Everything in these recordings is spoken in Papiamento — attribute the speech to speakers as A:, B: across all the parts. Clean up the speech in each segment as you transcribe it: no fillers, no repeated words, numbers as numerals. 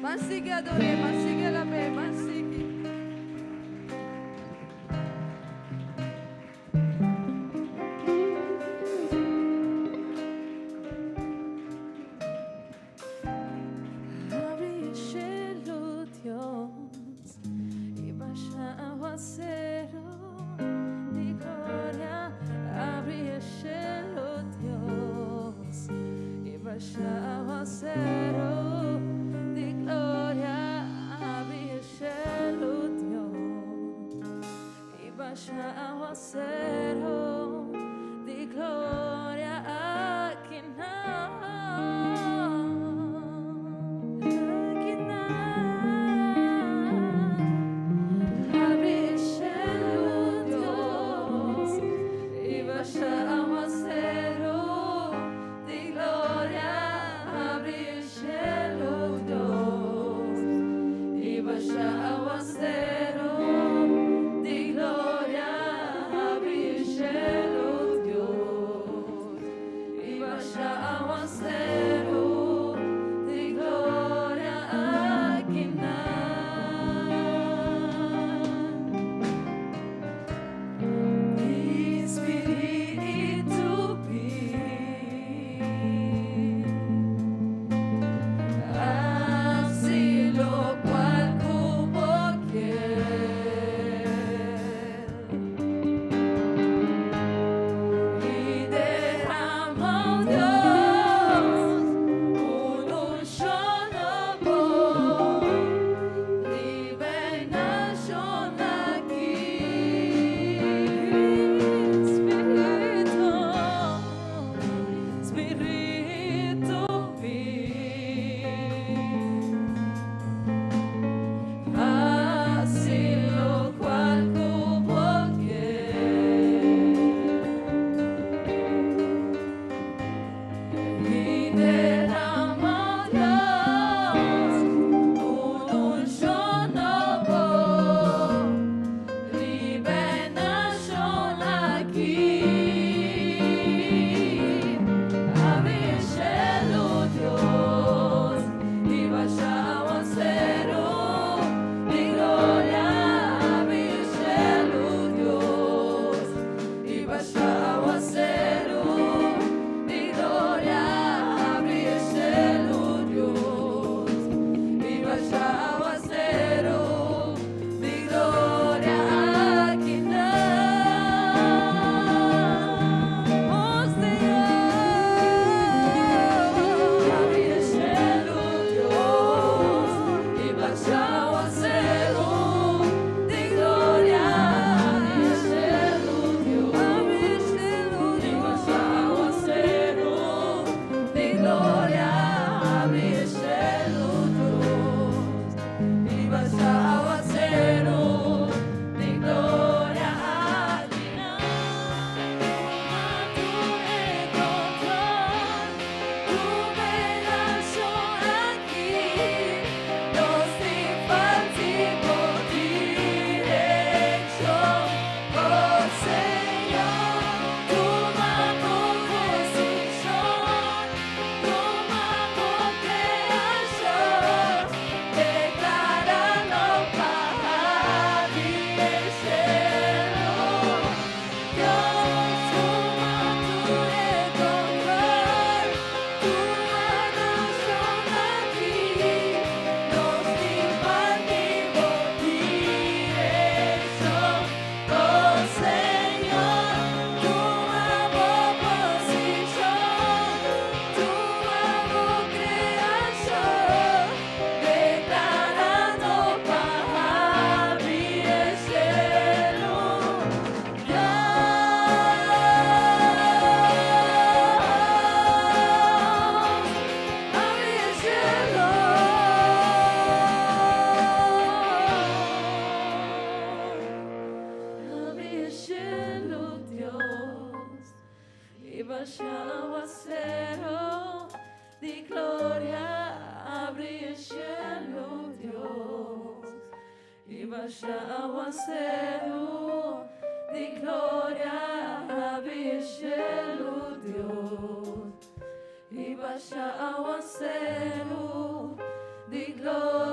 A: Ban sigui ador'é, ban sigui alab'é, ban sigui. Abri e shelu, Dios, i basha awaseru di gloria. Abri e shelu, Dios, i basha awaseru di gloria. Abri e shelu, Dios, i basha awaseru di gloria aki nan. Aki nan. Abri e shelu, Dios, i basha awaseru di gloria. Abri e shelu, Dios, i basha awaseru di gloria. Abri e shelu, Dios, i basha awaseru di gloria aki nan. Spiritu bin, hasi lokual ku bo kier. I derama, Dios, un unshon nobo riba e nashon aki. Spiritu, Spiritu bin, hasi lokual ku bo kier. I derama, Dios, un unshon nobo riba e nashon aki. Abri e shelu, Dios, i basha awaseru di gloria. Abri e shelu, Dios, i basha awaseru di gloria. Abri e shelu, Dios, i basha awaseru di gloria aki nan. Oh Señor, abri e shelu, Dios, i basha awaseru di gloria. Abri e shelu, Dios, i basha awaseru di gloria. Abri e shelu, Dios, i basha awaseru di gloria aki nan. Tuma tur e kontrol, tuma e nashon aki. Nos tin falta bo direkshon, oh Señor. Tuma bo posishon, tuma bo kreashon, deklarando pa habri e shelu. Dios, tuma tur e kontrol, tuma nashon aki. Nos tin falta bo direkshon, oh Señor. Tuma bo posishon, tuma bo kreashon, deklarando pa habri e shelu. Dios, habri e shelu. Habri e shelu, Dios, i basha awaseru di gloria. Habri e shelu, Dios, i basha awaseru di gloria. Habri e shelu, Dios, i basha awaseru di gloria.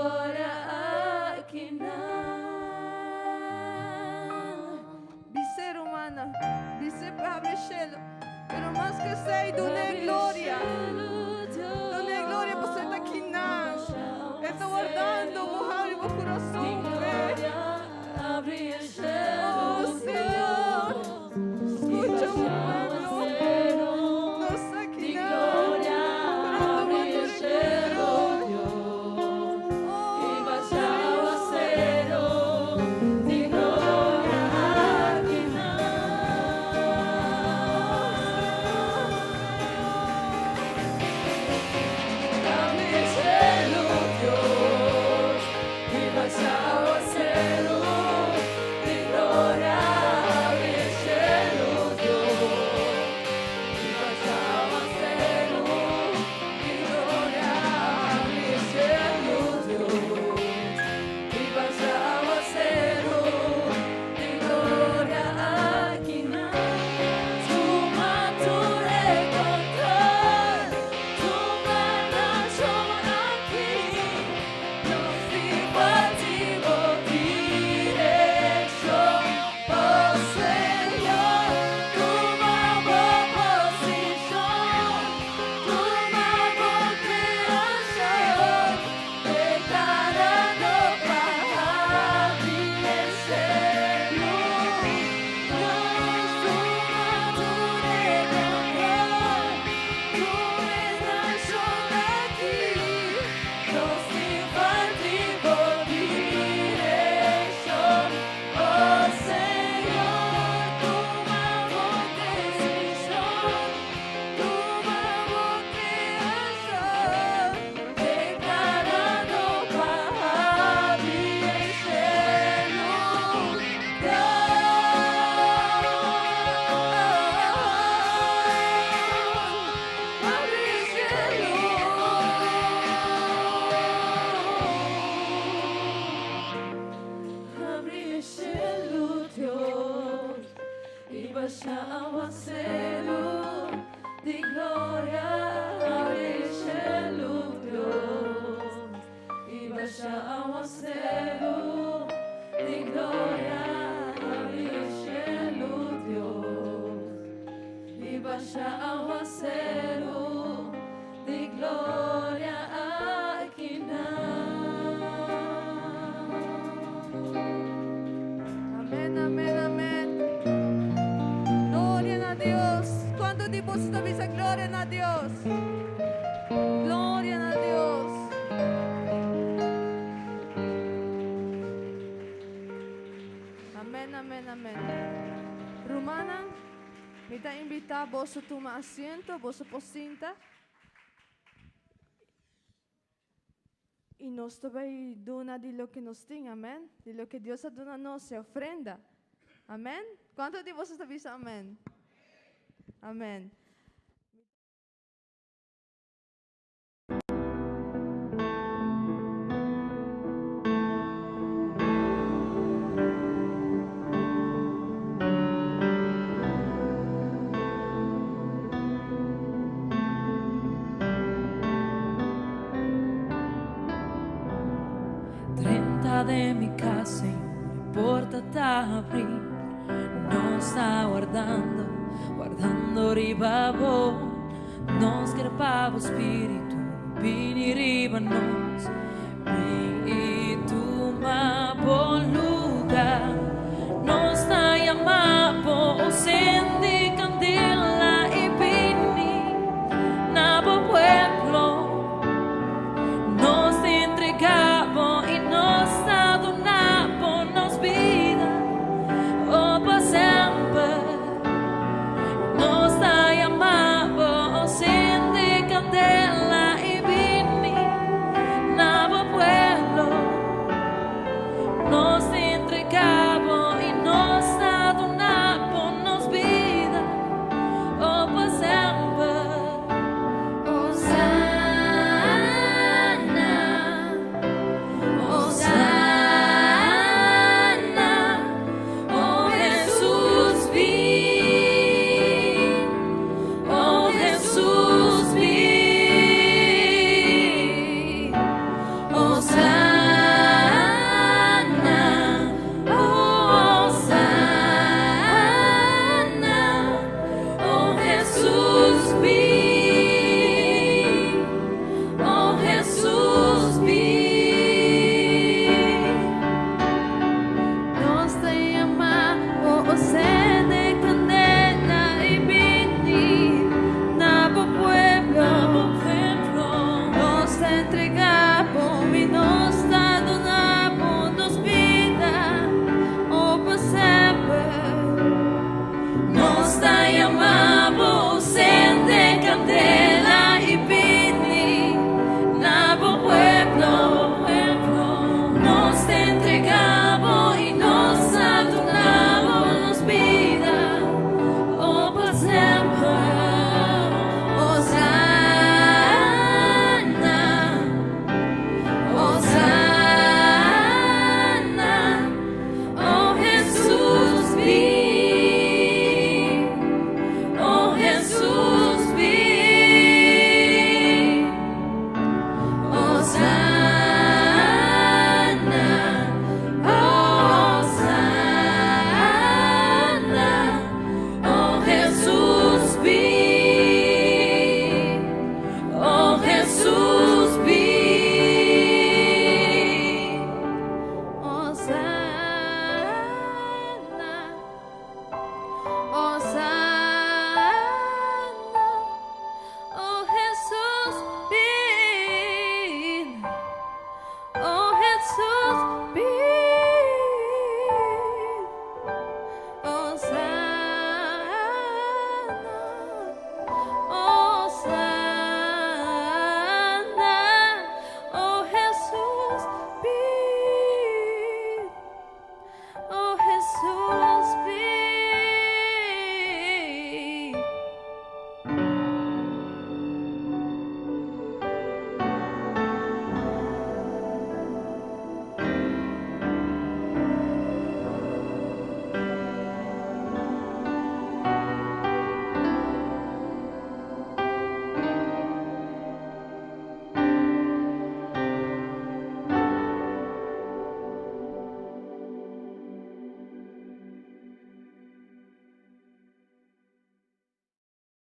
A: Amen, amen. Rumannan, mi ta invitá boso tuma asiento, boso por sinta. I nos ta bai duna di loke nos tin, amen. Di loke Dios a duna nos, e ofrenda. Amen. Kuantu di boso ta bisa amen? Amen.
B: Drenta den mi cas, Señor, e porta ta abrí. Nos ta wardando, wardando riba bo. Nos ker pa bo spiritu bini riba nos. Bin i tuma bo lugar. Nos ta yama bo, sendi kandela i bini na bo pueblo. Nos ta entrega bo i nos ta duna bo nos bida, oh, pa semper. Nos ta yama bo, sende kandela i bini na bo pueblo. Nos ta entrega bo i nos ta duna bo nos bida, oh, pa semper. Hosanna, Hosanna. Oh Hesus bin, oh Hesus bin, Hosanna, oh Hosanna, oh Hesus bin, oh Hesus bin. Nos ta yama bo sende kandela i bini na bo pueblo. Nos ta entrega bo i nos ta duna bo nos bida, oh, pa semper. Nos ta yama bo sende kandela i bini na bo pueblo. Nos ta entrega bo i nos ta duna bo nos bida, oh, pa semper. Hosanna, Hosanna, oh Hesus bin, oh Hesus bin. Hosanna, Hosanna, oh Hesus bin, oh Hesus bin.
A: Hosanna, Hosanna. Oh Hesus bin, oh Hesus bin, Hosanna, Hosanna, oh Hesus bin. Oh Hesus bin.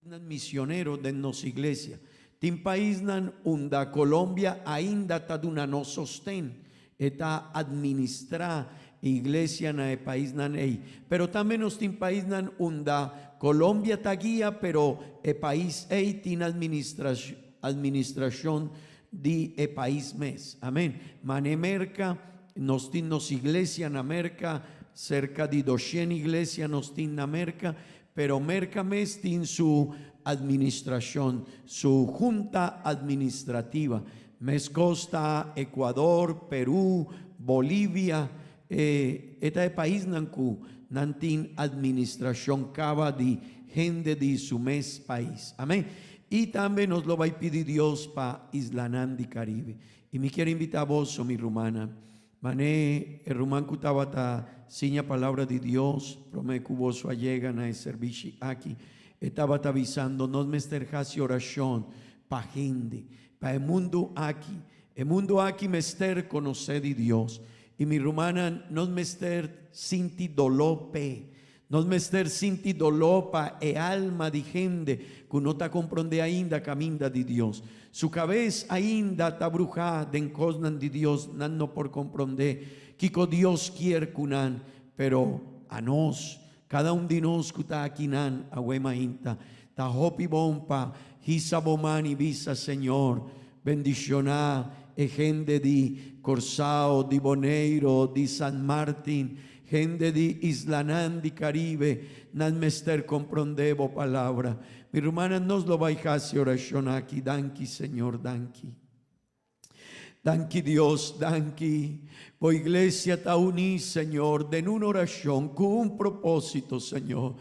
C: Nan misionero den nos iglesia. Tin paisnan unda Colombia ainda ta duna nos sosten. E ta administra e iglesia na e paisnan ei. Pero tambe nos tin paisnan unda Colombia ta guia pero e pais ei tin administracion di e pais mes. Amen. Mane Merca, nos tin nos iglesia na Merca. Serka di doshen iglesia nos tin na Merka, pero Merka mes tin su administrashon, su junta administrativa. Meskos ta Ecuador, Peru, Bolivia, e e ta e paisnan ku nan tin administrashon kaba di hende di su mes pais. Amen. I tambe nos lo bai pidi Dios pa islanan di Caribe. I mi kier invita boso, mi rumannan, Mané e ruman ku tabata siña Palabra di Dios promé ku boso a yega na e serbishi aki, e tabata bisando, Nos mester hasi orashon pa hende, pa e mundu aki. E mundu aki mester konosé di Dios. I mi rumannan, nos mester sinti doló p'e. Nos mester sinti doló pa e alma di hende ku no ta komprondé ainda kaminda di Dios. Su kabes ainda ta bruhá den kosnan di Dios, nan no por komprondé kiko Dios kier ku nan. Pero anos, kada un di nos ku ta akinan awe mainta, ta hopi bon pa hisa bo man i bisa, Señor, bendishoná e hende di Kòrsou, di Boneiru, di San Martin, Hende di islanan di Caribe, nan mester comprende bo palabra. Mi rumannan nos lo bay haci oracion aki. Danki Señor, danki. Danki Dios, danki. Bo iglesia ta uni, Señor, den un oracion cu un proposito, Señor.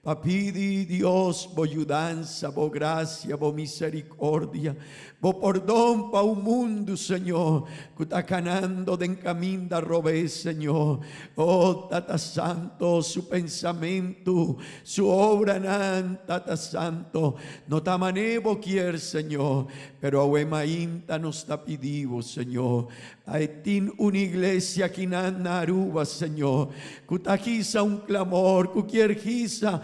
C: Pa pidi Dios bo yudansa, bo gracia, bo misericordia, bo pordon pa un mundu, Señor, cu ta canando den caminda robes, Señor. Oh, Tata Santo, su pensamento, su obranan, Tata Santo, no ta mane bo kier, Señor, pero awe mainta nos ta pidi bo, Señor, Ai tin un iglesia akinan na Aruba, Señor, cu ta hisa un clamor, cu kier hisa,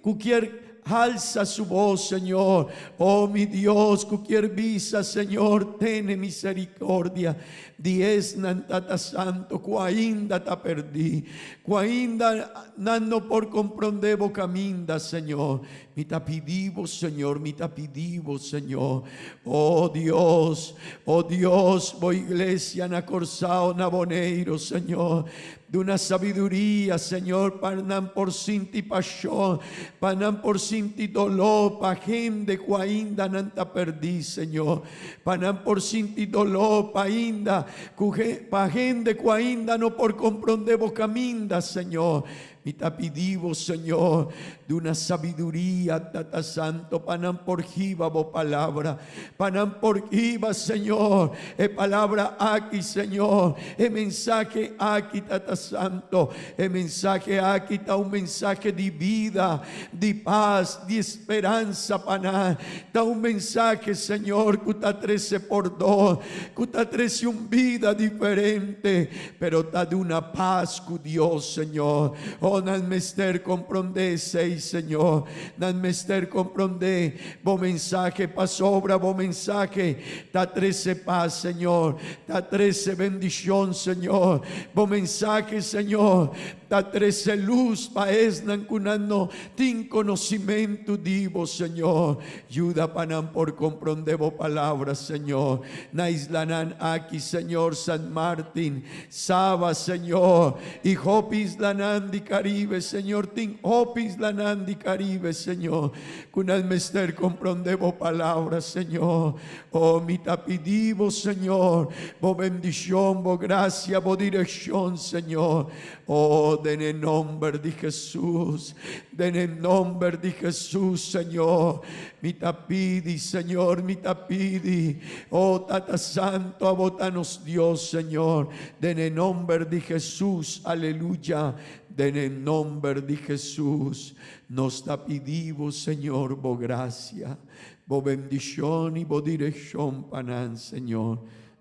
C: cu kier halsa su voz, Señor. Oh, mi Dios, cu kier bisa, Señor, tene misericordia di esnan, Tata Santo, cu ainda ta perdi, cu ainda nan no por comprende bo caminda, Señor. Mi ta pidi bo, Señor, mi ta pidi bo, Señor. Oh Dios, oh Dios, bo iglesia na Corsao, na Boneiro, Señor. Duna sabiduria, Señor, pa nan por sinti pasion, pa nan por sinti doló pa hende ku ainda nan ta perdí, Señor. Pa nan por sinti doló pa ainda ku pa hende ku ainda no por komprondé bo kaminda, Señor. Mi ta pidi bo, Señor, duna sabiduria, Tata Santo, pa nan por hiba bo palabra, pa nan por hiba, Señor, e palabra aki, Señor, e mensahe aki, Tata Santo. E mensahe aki ta un mensahe di bida, di pas, di speransa pa nan. Ta un mensahe, Señor, ku ta trese pordon, ku ta trese un bida diferente, pero ta duna pas ku Dios, Señor. Oh, nan mester komprondé esei, Señor. Nan mester komprondé Bo mensahe, pasobra Bo mensahe ta trese pas, Señor. Ta trese bendishon, Señor. Bo mensahe, Señor, ta trese lus pa esnan ku nan no tin konosimentu di Bo, Señor. Yuda pa nan por komprondé Bo palabra, Señor. Na islanan aki, Señor, San Martin, Saba, Señor, i hopi islanan di Caribe, Señor, tin hopi islanan di Caribe, Señor, ku nan mester komprondé Bo palabra, Señor. Oh, mi ta pidi Bo, Señor, Bo bendishon, Bo grasia, Bo direkshon, Señor. Oh, den e nomber di Hesus, den e nomber di Hesus, Señor, mi ta pidi, Señor, mi ta pidi, oh, Tata Santo, abo ta nos Dios, Señor, den e nomber di Hesus, aleluya, den e nomber di Hesus, nos ta pidi bo, Señor, bo gracia, bo bendicion y bo direccion pa nan, Señor,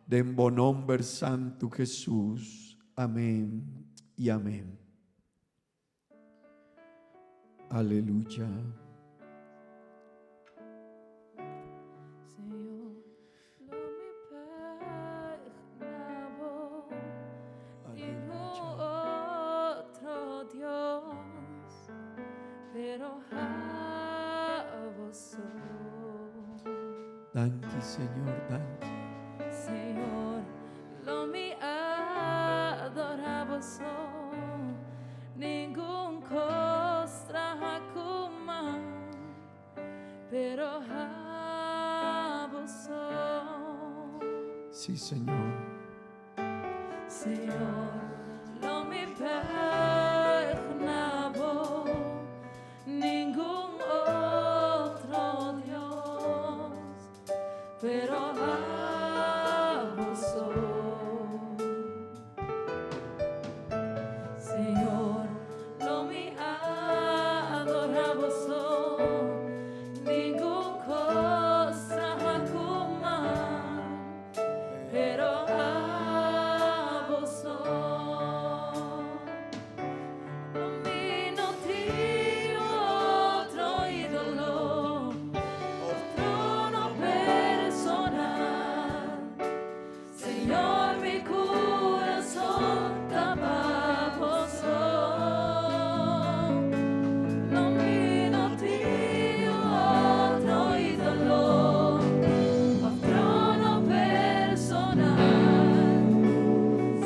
C: den bo nomber santo, Hesus. Amén y amén. Aleluya.
B: Señor, lo mi peg na bo, ningún otro Dios, pero abo so.
C: Danki, Señor, danki.
B: Señor, Lo mi adora bo so.
C: Sí, Señor.
B: Señor, lo mi bèk na bo, ningun otro Dios, pero abo so. Señor, lo mi adorá bo so, ningun kos traha ku man, pero abo so. Lo mi no tin otro ídolo, òf trono personal. Señor, mi kurason ta pa bo so. Lo mi no tin otro ídolo, òf trono personal.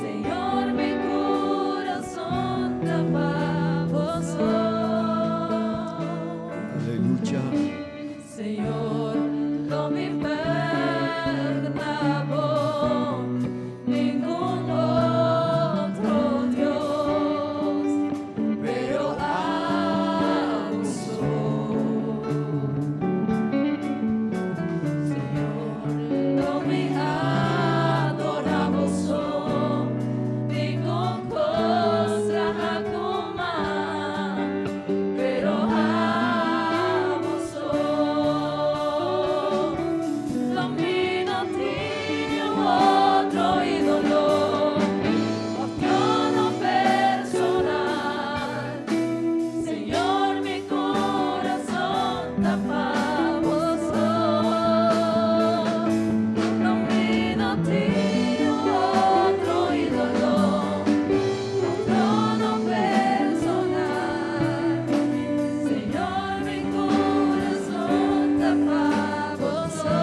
B: Señor, mi kurason ta pa bo so.
C: Aleluya.
B: Señor, lo mi bèk na bo, ningun otro Dios, pero abo so. Señor, lo mi adorá bo so, ningun kos traha ku man, pero abo so. Lo mi no tin otro ídolo, òf trono personal. Señor, mi kurason ta pa bo so. Lo mi no tin otro ídolo, òf trono personal. Señor, mi kurason ta pa bo so.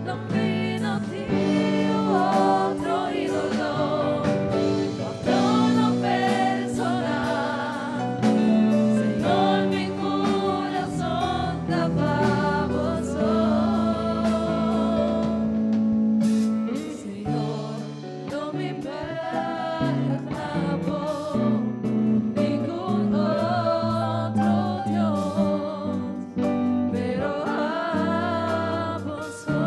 B: Lo mi no tin otro ídolo, òf trono personal. Señor, mi kurason ta pa bo so. Señor, lo mi bèk na bo, ningun otro Dios, pero abo so.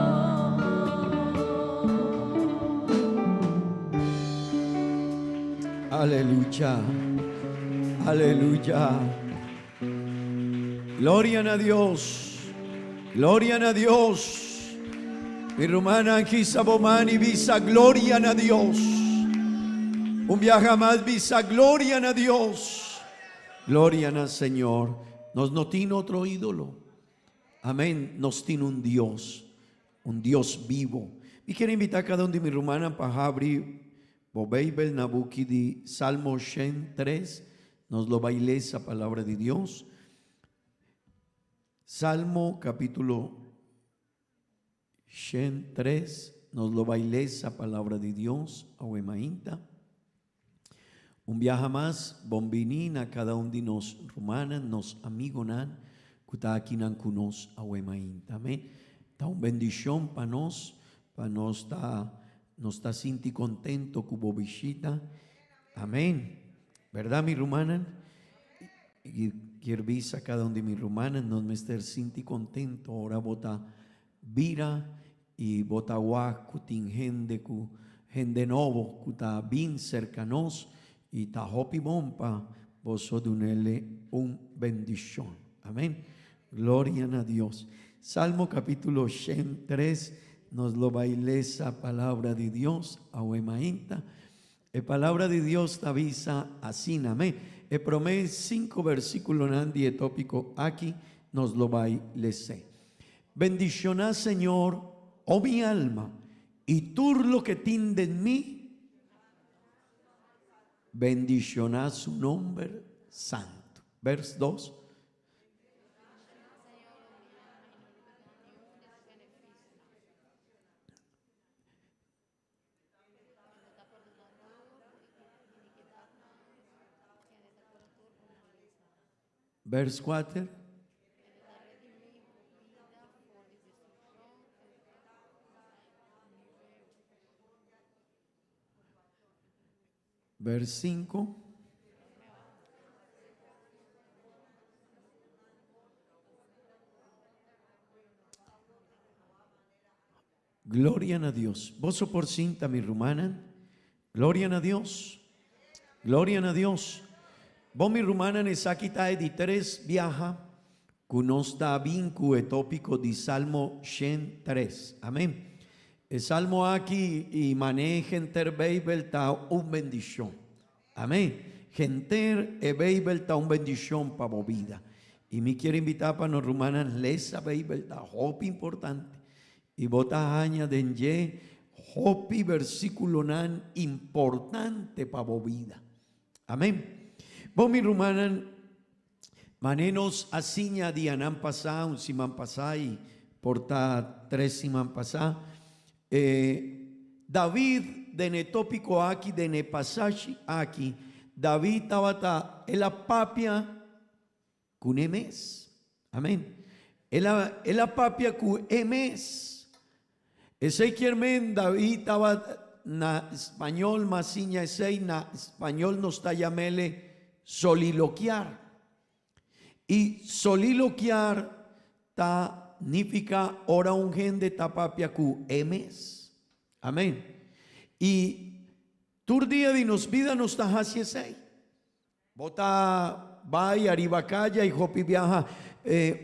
C: Aleluya. Aleluya. Gloria na Dios. Gloria na Dios. Mi rumannan, hisa bo man i bisa gloria na Dios. Un biaha mas bisa gloria na Dios. Gloria na Señor. Nos no tin otro ídolo. Amén. Nos tin un Dios. Un Dios bibu. Mi ke invitá kada un di mi rumannan pa habri bo Beibel na buki di Salmo 103. Nos lo bai lesa palabra di Dios. Salmo kapítulo 103. Nos lo bai lesa palabra di Dios. Awe mainta. Un biaha mas, bon biní na kada un di nos rumannan, nos amigunan, ku ta akinan ku nos awe mainta. Amèn. Ta un bendishon pa nos, pa nos ta nos ta sinti kontentu ku bo bishita. Amèn. Bèrdat mi rumannan? I kier bisa kada un di mi rumannan, nos mester sinti kontentu ora bo ta bira i bo ta wak ku tin hende ku hende nobo ku ta bin serka nos i ta hopi bon pa boso dunele un bendishon. Amen. Gloria na Dios. Salmo kapítulo 103 nos lo bai lesa palabra di Dios awe mainta. E palabra di Dios ta bisa asina. Amén. E promé sinku versíkulonan di e tópiko aki nos lo bai les'é. Bendishoná Señor, o mi alma, i tur loke tin den mi, bendishoná su nomber santu. Vers dos. Vers 4. Vers 5. Gloria na Dios. Boso por sinta mi rumannan. Gloria na Dios. Gloria na Dios. Bon mi rumannan esaki ta e di tres biaha ku nos ta bin ku e tópiko di Salmo 103. Amén. E salmo aki i man'é henter Beibel ta un bendishon. Amén. Henter e Beibel ta un bendishon pa bo bida. I mi kier invitá pa nos rumannan lesa Beibel, ta hopi importante. I bo ta haña den dje hopi versíkulonan importante pa bo bida. Amén. Bon mi rumannan, Mané nos a siña dianan pasá, un siman pasá i por ta tres siman pasá, e David den e tópiko aki, den e pasashi aki, David tabata, el a papia ku ne mes. Amén. El a, el a papia ku e mes. Esei kier men David tabata na spañol mas siña esei na spañol nos ta yam'ele solilokiar. I solilokiar ta nifiká ora un hende ta papia ku e mes. Amén. I tur dia di nos bida nos ta hasi esei. Bo ta bai ariba kaya i hopi biaha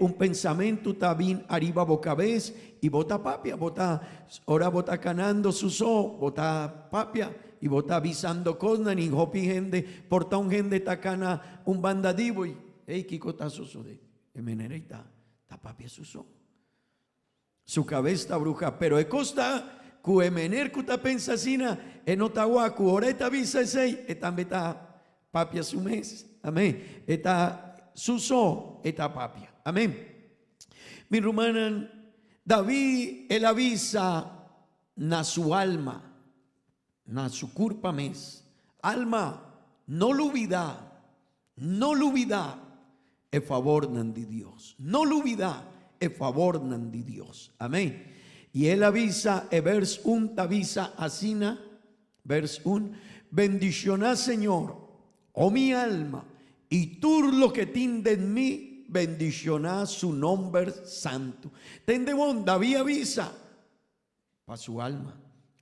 C: un pensamentu ta bin ariba bo kabes i bo ta papia, bo ta ora bo ta kanando su so, bo ta papia i bo ta bisando kosnan i hopi hende por ta un hende ta kana un banda di bo i ey kiko ta sosode? E manera ei ta ta papia su so. Su cabes ta bruha, pero e cos ta cu e meneer cu ta pensa asina, e no ta wak cu ora e ta bisa esey, e tambe ta papia su mes. Amen. E ta su so e ta papia. Amen. Mi rumannan, David el a bisa na su alma, na su curpa mes, Alma, no lubida No lubidá e favornan di Dios. No lubidá e favornan di Dios. Amén. I el a bisa, e vers un ta bisa asina, vers un, Bendishoná Señor, o mi alma, i tur loke tin den mi, bendishoná su nomber santu. Tende bon, David a bisa, Pa su alma.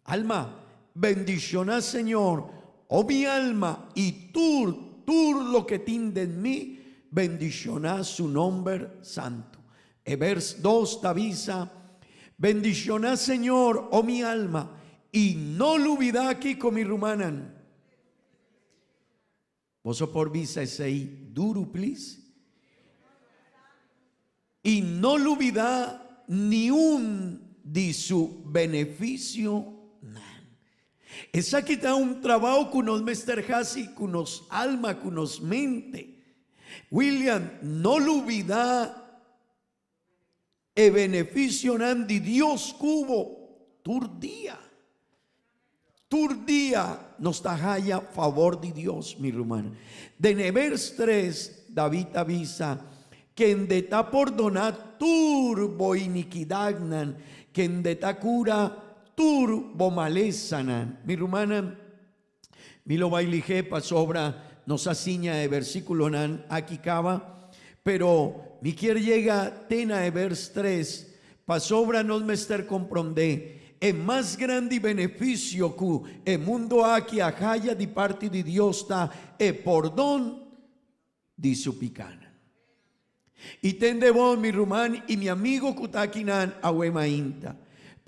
C: Alma, bendiciona Señor, oh mi alma, y tur, tur loke tin den mi, bendiciona su nomber santo. E vers dos ta bisa, Bendiciona Señor, oh mi alma, y no lubida kico mi rumannan. Boso por bisa esey duru please? Y no lubida niun di su beneficionan. Esaki ta un trabao cu nos mester haci cu nos alma, cu nos mente. William, no lubida E beneficionan di Dios cu bo tur dia. Tur dia nos ta haya favor di Dios, mi ruman. Den e vers tres, David ta bisa, Kende ta pordona tur bo iniquidadnan, kende ta cura tur bo malesanan. Mi rumannan, Mi lo bai lihé pasobra nos a siña e versíkulonan aki kaba, pero mi kier yega te na e vers tres, pasobra nos mester komprondé e mas grandi benefisio ku e mundu aki a haya di parti di Dios ta e pordon di su pikánan. I tende bo, mi ruman i mi amigo ku ta akinan awe mainta.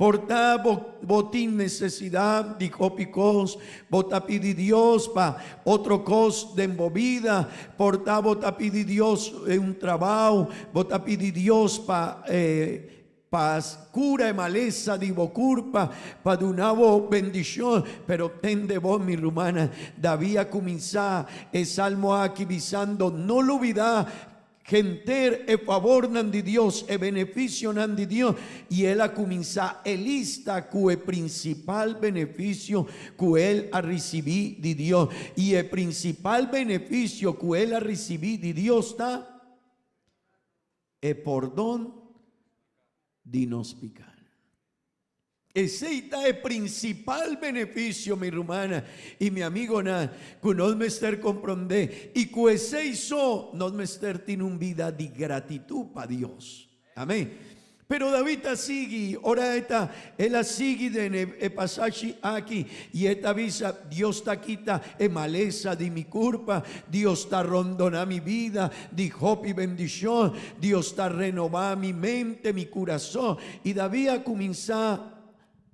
C: Por ta bo bo tin nesesidat di hopi kos, bo ta pidi Dios pa otro kos den bo bida, por ta bo ta pidi Dios un trabou, bo ta pidi Dios pa pa kura e malesa di bo kurpa, pa duna bo bendishon. Pero tende bo, mi rumannan, David a kuminsá e salmo aki bisando, No lubidá henter e favornan di Dios, e benefisionan di Dios. I el a kuminsá e lista ku e prinsipal benefisio ku el a risibí di Dios. I e prinsipal benefisio ku el a risibí di Dios ta E pordon di nos piká. Esei ta e prinsipal benefisio, mi rumannan i mi amigonan, ku nos mester komprondé, i ku esei so nos mester tin un bida di gratitut pa Dios. Amén. Pero David ta sigui, ora e ta, el a sigui den e pasashi aki, i e ta bisa, Dios ta kita e malesa di mi kurpa, Dios ta rondoná mi bida di hopi bendishon, Dios ta renobá mi mente, mi kurason. I David a kuminsá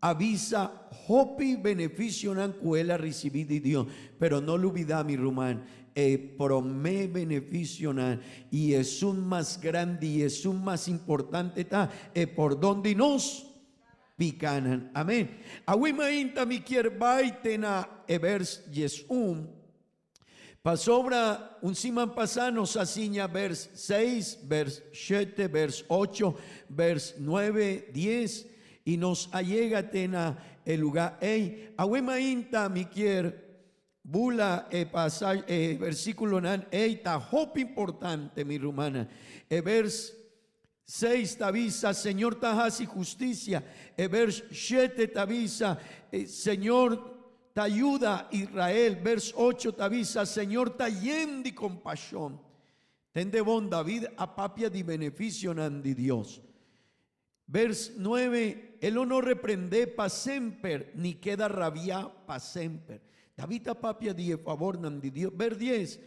C: avisa hopi benefisionan ku el a risibí di Dios. Pero no lubidá, mi ruman, e promé benefisionan i esun mas grandi i esun mas importante ta e pordon di nos pikánan. Amén. Awe mainta mi kier bai te na e bers 11. Pasobra un siman pasá nos a siña bers seis, bers shete, bers ocho, bers nuebe, dies, i nos a yega te na e lugá ei. Awe mainta mi kier bula e pasa e versíkulonan ei ta hopi importante, mi rumannan. E bers seis ta bisa, Señor ta hasi hustisia. E vers shete ta bisa, Señor ta yuda Israel. Vers ocho ta bisa, Señor ta yen di kompashon. Tende bon, David a papia di benefisionan di Dios. Vers nuebe, E lo no reprendé pa semper, ni keda rabiá pa semper. David a papia di e favornan di Dios. Vers dies,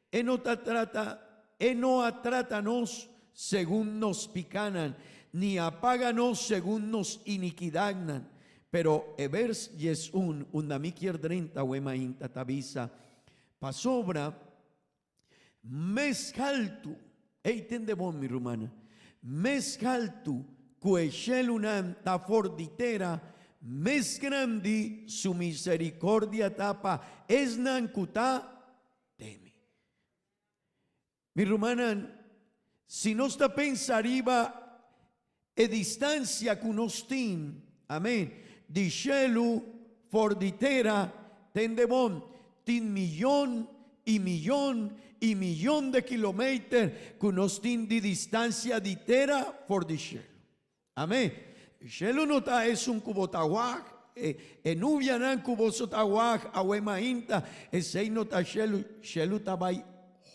C: E no ta trata, E no a trata nos segun nos pikánan, ni a paga nos segun nos inikidatnan. Pero e vers 11, unda mi kier drenta awe mainta, ta bisa, Pasobra mes haltu, ey tende bon mi rumannan, mes haltu ku e shelunan ta for di tera, mes grandi su miserikordia ta pa esnan ku ta teme. Mi rumannan, si nos ta pensa riba e distansia ku nos tin, amen, di shelu for di tera, tende bon, tin miyon i miyon i miyon de kilometer ku nos tin di distansia di tera for di shelu. Amén. Shelu no ta esun ku bo ta wak, e, e nubianan ku boso ta wak awe mainta, esei no ta shelu. Shelu ta bai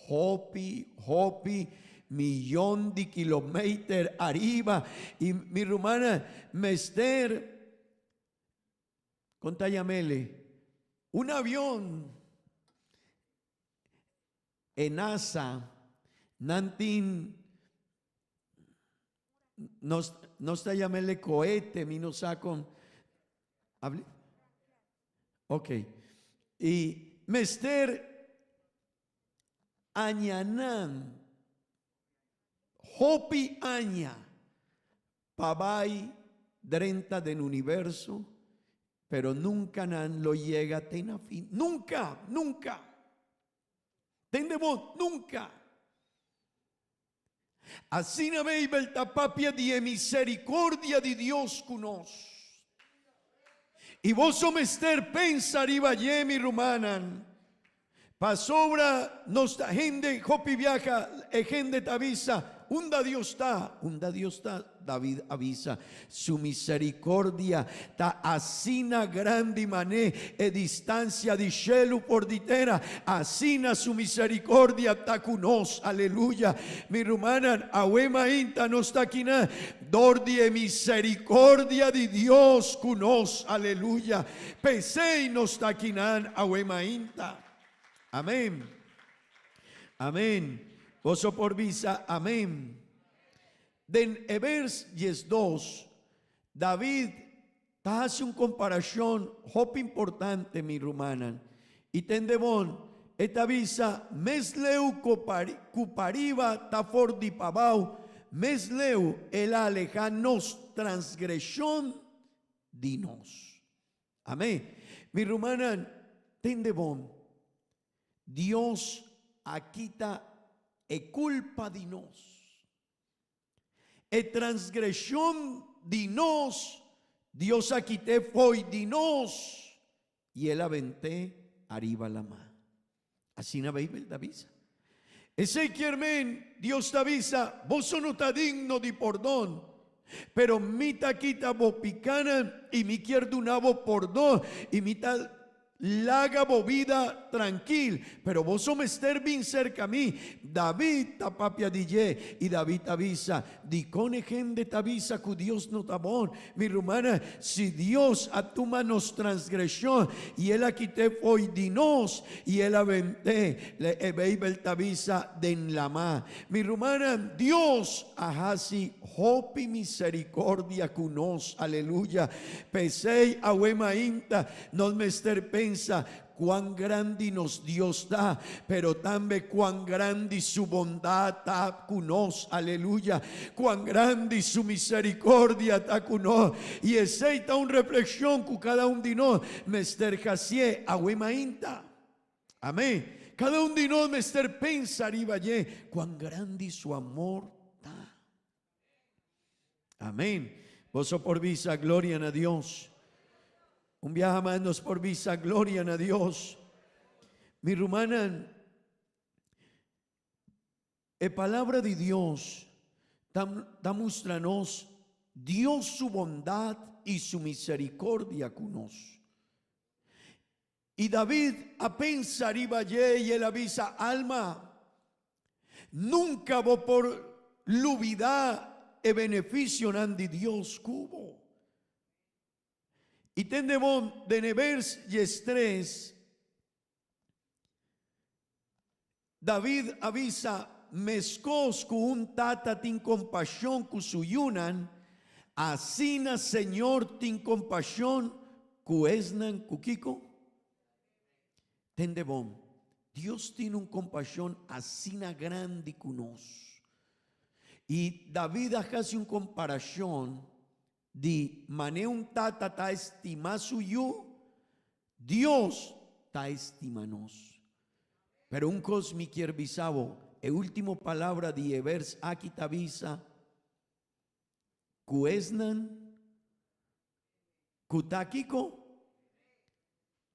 C: hopi, hopi miyon di kilometer ariba. I mi rumannan mester, kon ta yam'ele? Un avion. E NASA, nan tin, nos, nos ta yam'ele cohete, mi no sa con, habli? Ok. Y mester añanan, hopi aña, pa bai drenta den universo, pero nunca nan lo yega te na fin. Nunca, nunca. Tende bon, nunca. Asina Beibel ta papia di e misericordia di Dios cu nos. Y boso mester pensa riba dje, mi rumannan, pasobra nos ta hende hopi biaha e hende ta bisa, Unda Dios ta? Unda Dios ta? David a bisa, Su misericordia ta asina grandi mané e distancia di shelu por di tera, asina su misericordia ta cu nos. Aleluya! Mi rumannan, awe mainta nos ta akinan dor di e misericordia di Dios cu nos. Aleluya! P'esey nos ta akinan awe mainta. Amen. Amen. Boso por bisa amen. Den e vers 12, David ta hasi un komparashon hopi importante, mi rumannan. I tende bon, e ta bisa, Mes leu ku pariba ta for di pabou, mes leu el a alehá nos transgreshon di nos. Amén. Mi rumannan, tende bon, Dios a kita e kulpa di nos. E transgreshon di nos, Dios a kit'é fo'i di nos i el a bent'é ariba lamá. Asina Beibel ta bisa. Esei kier men, Dios ta bisa, boso no ta digno di pordon. Pero mi ta kita bo pikánan i mi kier duna bo pordon i mi ta Laga bo bida trankil, pero boso mester bin serka mi. David ta papia di dje, i David ta bisa, Dikon e hende ta bisa ku Dios no ta bon? Mi rumannan, si Dios a tuma nos transgreshon i el a kit'é fo'i di nos i el a bent'é, e Beibel ta bisa, den lamá. Mi rumannan, Dios a hasi hopi miserikordia ku nos. Aleluya! P'esei awe mainta Nos mester pensa cuan grandi nos Dios ta, pero tambe cuan grandi su bondad ta cu nos. Aleluya! Cuan grandi su misericordia ta cu nos. Y esey ta un reflexion cu cada un di nos mester hacié awe mainta. Amén. Cada un di nos mester pensa riba dje cuan grandi su amor ta. Amén. Boso por bisa gloria na Dios. Un biaha mas nos por bisa gloria na Dios. Mi rumannan, e palabra di Dios ta, ta mustra nos Dios su bondad y su misericordia cu nos. Y David a pensa riba dje y el a bisa, Alma, nunca bo por lubida e beneficionan di Dios cu bo. Y tende bon den e vers diestres, David a bisa, Meskos ku un tata tin kompashon ku su yunan, asina Señor tin kompashon ku esnan ku kiko? Tende bon, Dios tin un kompashon asina grandi ku nos. I David a hasi un komparashon di manera un tata ta estima su yu, Dios ta estima nos. Pero un kos mi kier bisa bo, e ultimo palabra di e vers aki ta bisa ku esnan ku ta kiko?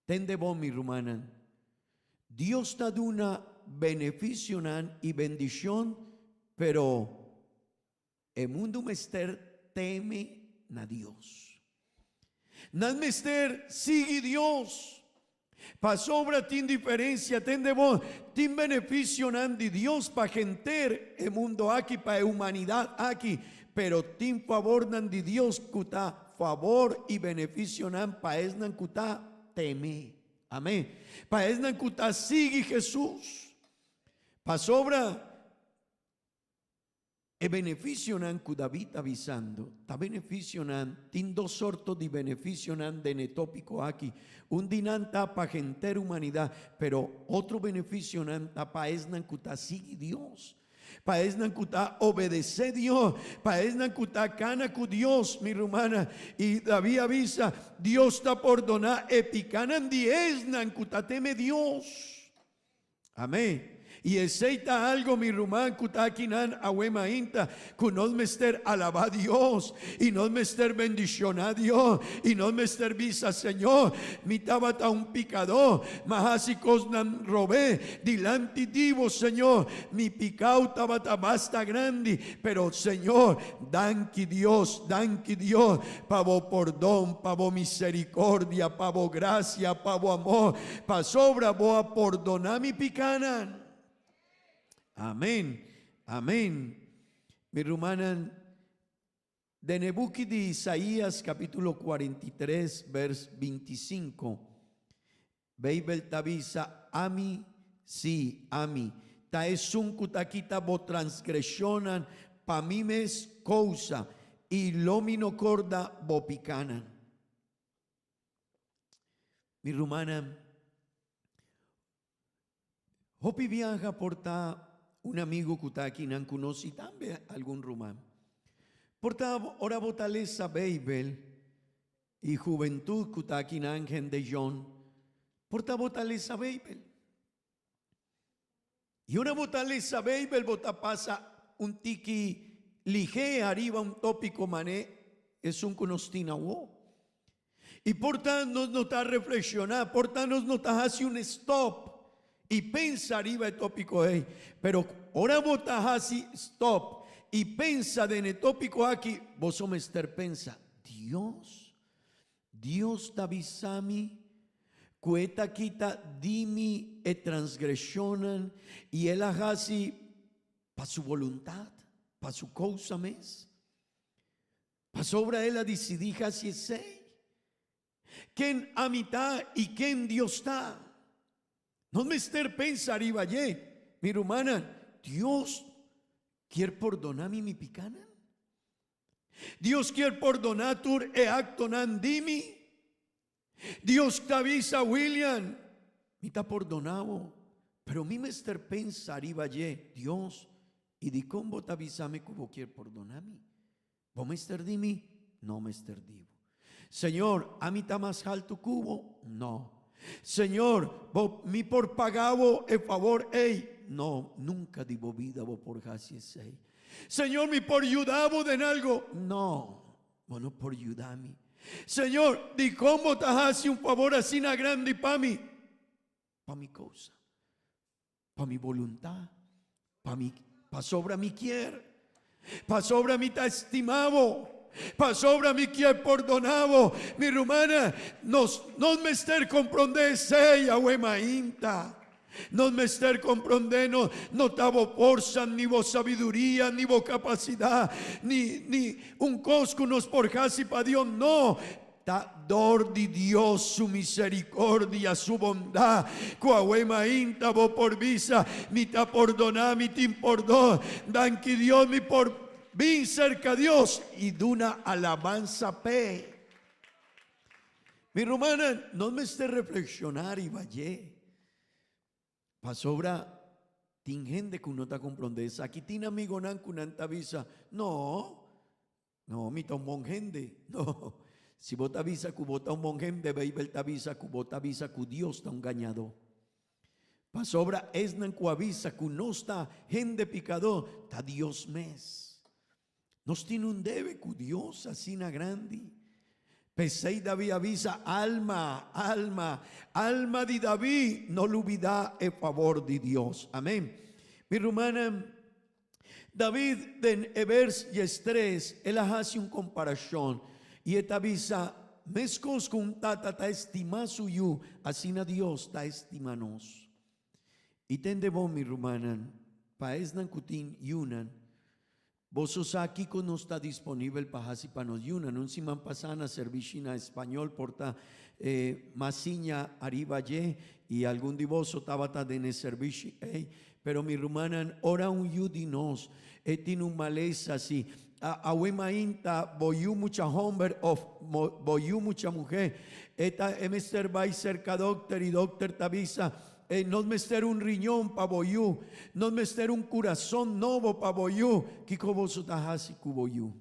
C: Tende bon, mi rumannan, Dios ta duna benefisionan i bendishon, pero E mundu mester teme na Dios. Nan mester sigui Dios. Pasobra tin diferencia, tende bo, tin beneficionan di Dios pa henter e mundo aki, pa e humanidad aki, pero tin favornan di Dios cu ta favor y beneficionan pa esnan cu ta teme. Amen. Pa esnan cu ta sigui Jesus. Pasobra E beneficionan cu David ta bisando ta beneficionan, tin dos sorto di beneficionan den e topico aki. Un di nan ta pa henter humanidad, pero otro beneficionan ta pa esnan cu ta sigui Dios, pa esnan cu ta obedece Dios, pa esnan cu ta cana cu Dios, mi rumannan. Y David a bisa, Dios ta pordona e picanan di esnan cu ta teme Dios. Amén. I esei ta algo, mi ruman, ku ta akinan awe mainta, ku nos mester alabá Dios, i nos mester bendishoná Dios, i nos mester bisa, Señor, mi tabata un pikadó, m'a hasi kosnan robé dilanti di bo, Señor. Mi pikau tabata basta grandi, pero, Señor, danki Dios, danki Dios pa bo pordon, pa bo misericordia, pa bo gracia, pa bo amor, Pasobra bo a pordoná mi pikánan. Amén, amén. Mi rumannan, den e buki di Isaías capítulo 43 vers 25, Beibel ta bisa, Ami, sí, ami, ta esun ku ta kita bo transgreshonnan pa mi mes kousa, i lo mi no korda bo pikánan. Mi rumannan, hopi biaha por ta un amigo ku ta akinan ku nos i tambe algun ruman. Por ta ora bo ta lesa Beibel i hubentut ku ta akinan hende yòn, por ta bo ta lesa Beibel. I ora bo ta lesa Beibel bo ta pasa un tiki lihé ariba un tópiko mané esun ku nos tin awó. I por ta nos no ta reflekshoná, por ta nos no ta hasi un stòp i pensa riba e tópiko ei. Pero ora bo ta hasi stòp. i pensa den e tópiko aki, boso mester pensa, Dios? Dios ta bisa mi ku e ta kita di mi e transgreshonnan i el a hasi pa su boluntat, pa su kousa mes? Pasobra el a disidí hasi esei. Ken ami ta i ken Dios ta? No mester pensa riba dje, mi rumannan, Dios kier pordona mi mi pikanan? Dios kier pordona tur e aktonan di mi? Dios ta bisa William, mi ta pordona bo, pero mi mester pensa riba dje, Dios, i dikon bo ta bisa mi ku bo kier pordona mi? Bo mester di mi? No mester di bo. Señor, ami ta mas haltu ku bo? No. Señor, bo mi por paga bo e fabor ei? No, nunka di bo bida bo por hasi esei. Señor, mi por yuda bo den algo? No, bo no por yuda mi. Señor, dikon bo ta hasi un fabor asina grandi pa mi? Pa mi kousa. Pa mi boluntat, pa mi, pasobra mi kier, pasobra mi ta estima bo, pasobra mi kier pordona bo. Mi rumana, nos no mester comprende esey awe mainta. Nos mester comprende no, no ta bo forsa, ni bo sabiduria, ni bo capacidad, ni, ni un cos cu nos por haci pa Dios. No, Ta dor di Dios su misericordia, su bondad, cu awe mainta bo por bisa, Mi ta pordona, mi tin pordon. Danki Dios, mi por bin cerca Dios y duna alabanza p'e. Mi rumannan, nos mester reflexiona riba dje. Pasobra tin hende cu no ta comprende esaki. Tin amigonan cu nan ta bisa, No, No, mi ta un bon hende. No. Si bo ta bisa ku bo ta un bon hende, Beibel ta bisa ku bo ta bisa ku Dios ta un gañadó. Pasobra esnan ku a bisa ku nos ta hende pikadó, ta Dios mes. Nos tin un debe ku Dios asina grandi. P'esei David a bisa, Alma, alma, alma di David, no lubidá e fabor di Dios. Amén. Mi rumannan, David den e vers diestres el a hasi un komparashon i e ta bisa, Meskos ku un tata ta estimá su yu, asina Dios ta estimá nos. I tende bon, mi rumannan, pa esnan ku tin yunan, boso sa kiko nos ta disponibel pa hasi pa nos yunan. Un siman pasá na serbishi na español por ta e masiña ariba dje i algun di boso tabata den e serbishi ei. Pero mi rumannan, ora un yu di nos e tin un malesa si, awe mainta bo yu mucha homber of bo yu mucha muher e ta e mester bai serka dokter i dokter ta bisa e nos mester un riñon pa bo yu, nos mester un kurason nobo pa bo yu, kiko boso ta hasi ku bo yu?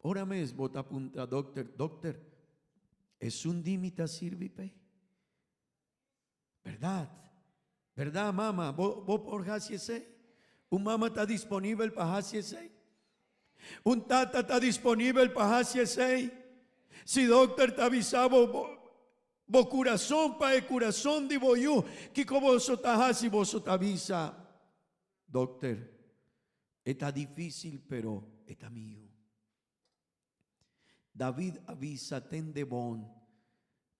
C: Ora mes bo ta puntra dokter, dokter, esun di mi ta sirbi p'e? Berdad? Berdad, mama? Bo, bo por haci esey? Un mama ta disponibel pa haci esey? Un tata ta disponibel pa haci esey? Si dokter ta bisa bo, bo, bo curason pa e curason di bo yu, kico boso ta haci? Boso ta bisa, Dokter, e ta dificil, pero e ta mi yu. David a bisa tende bon,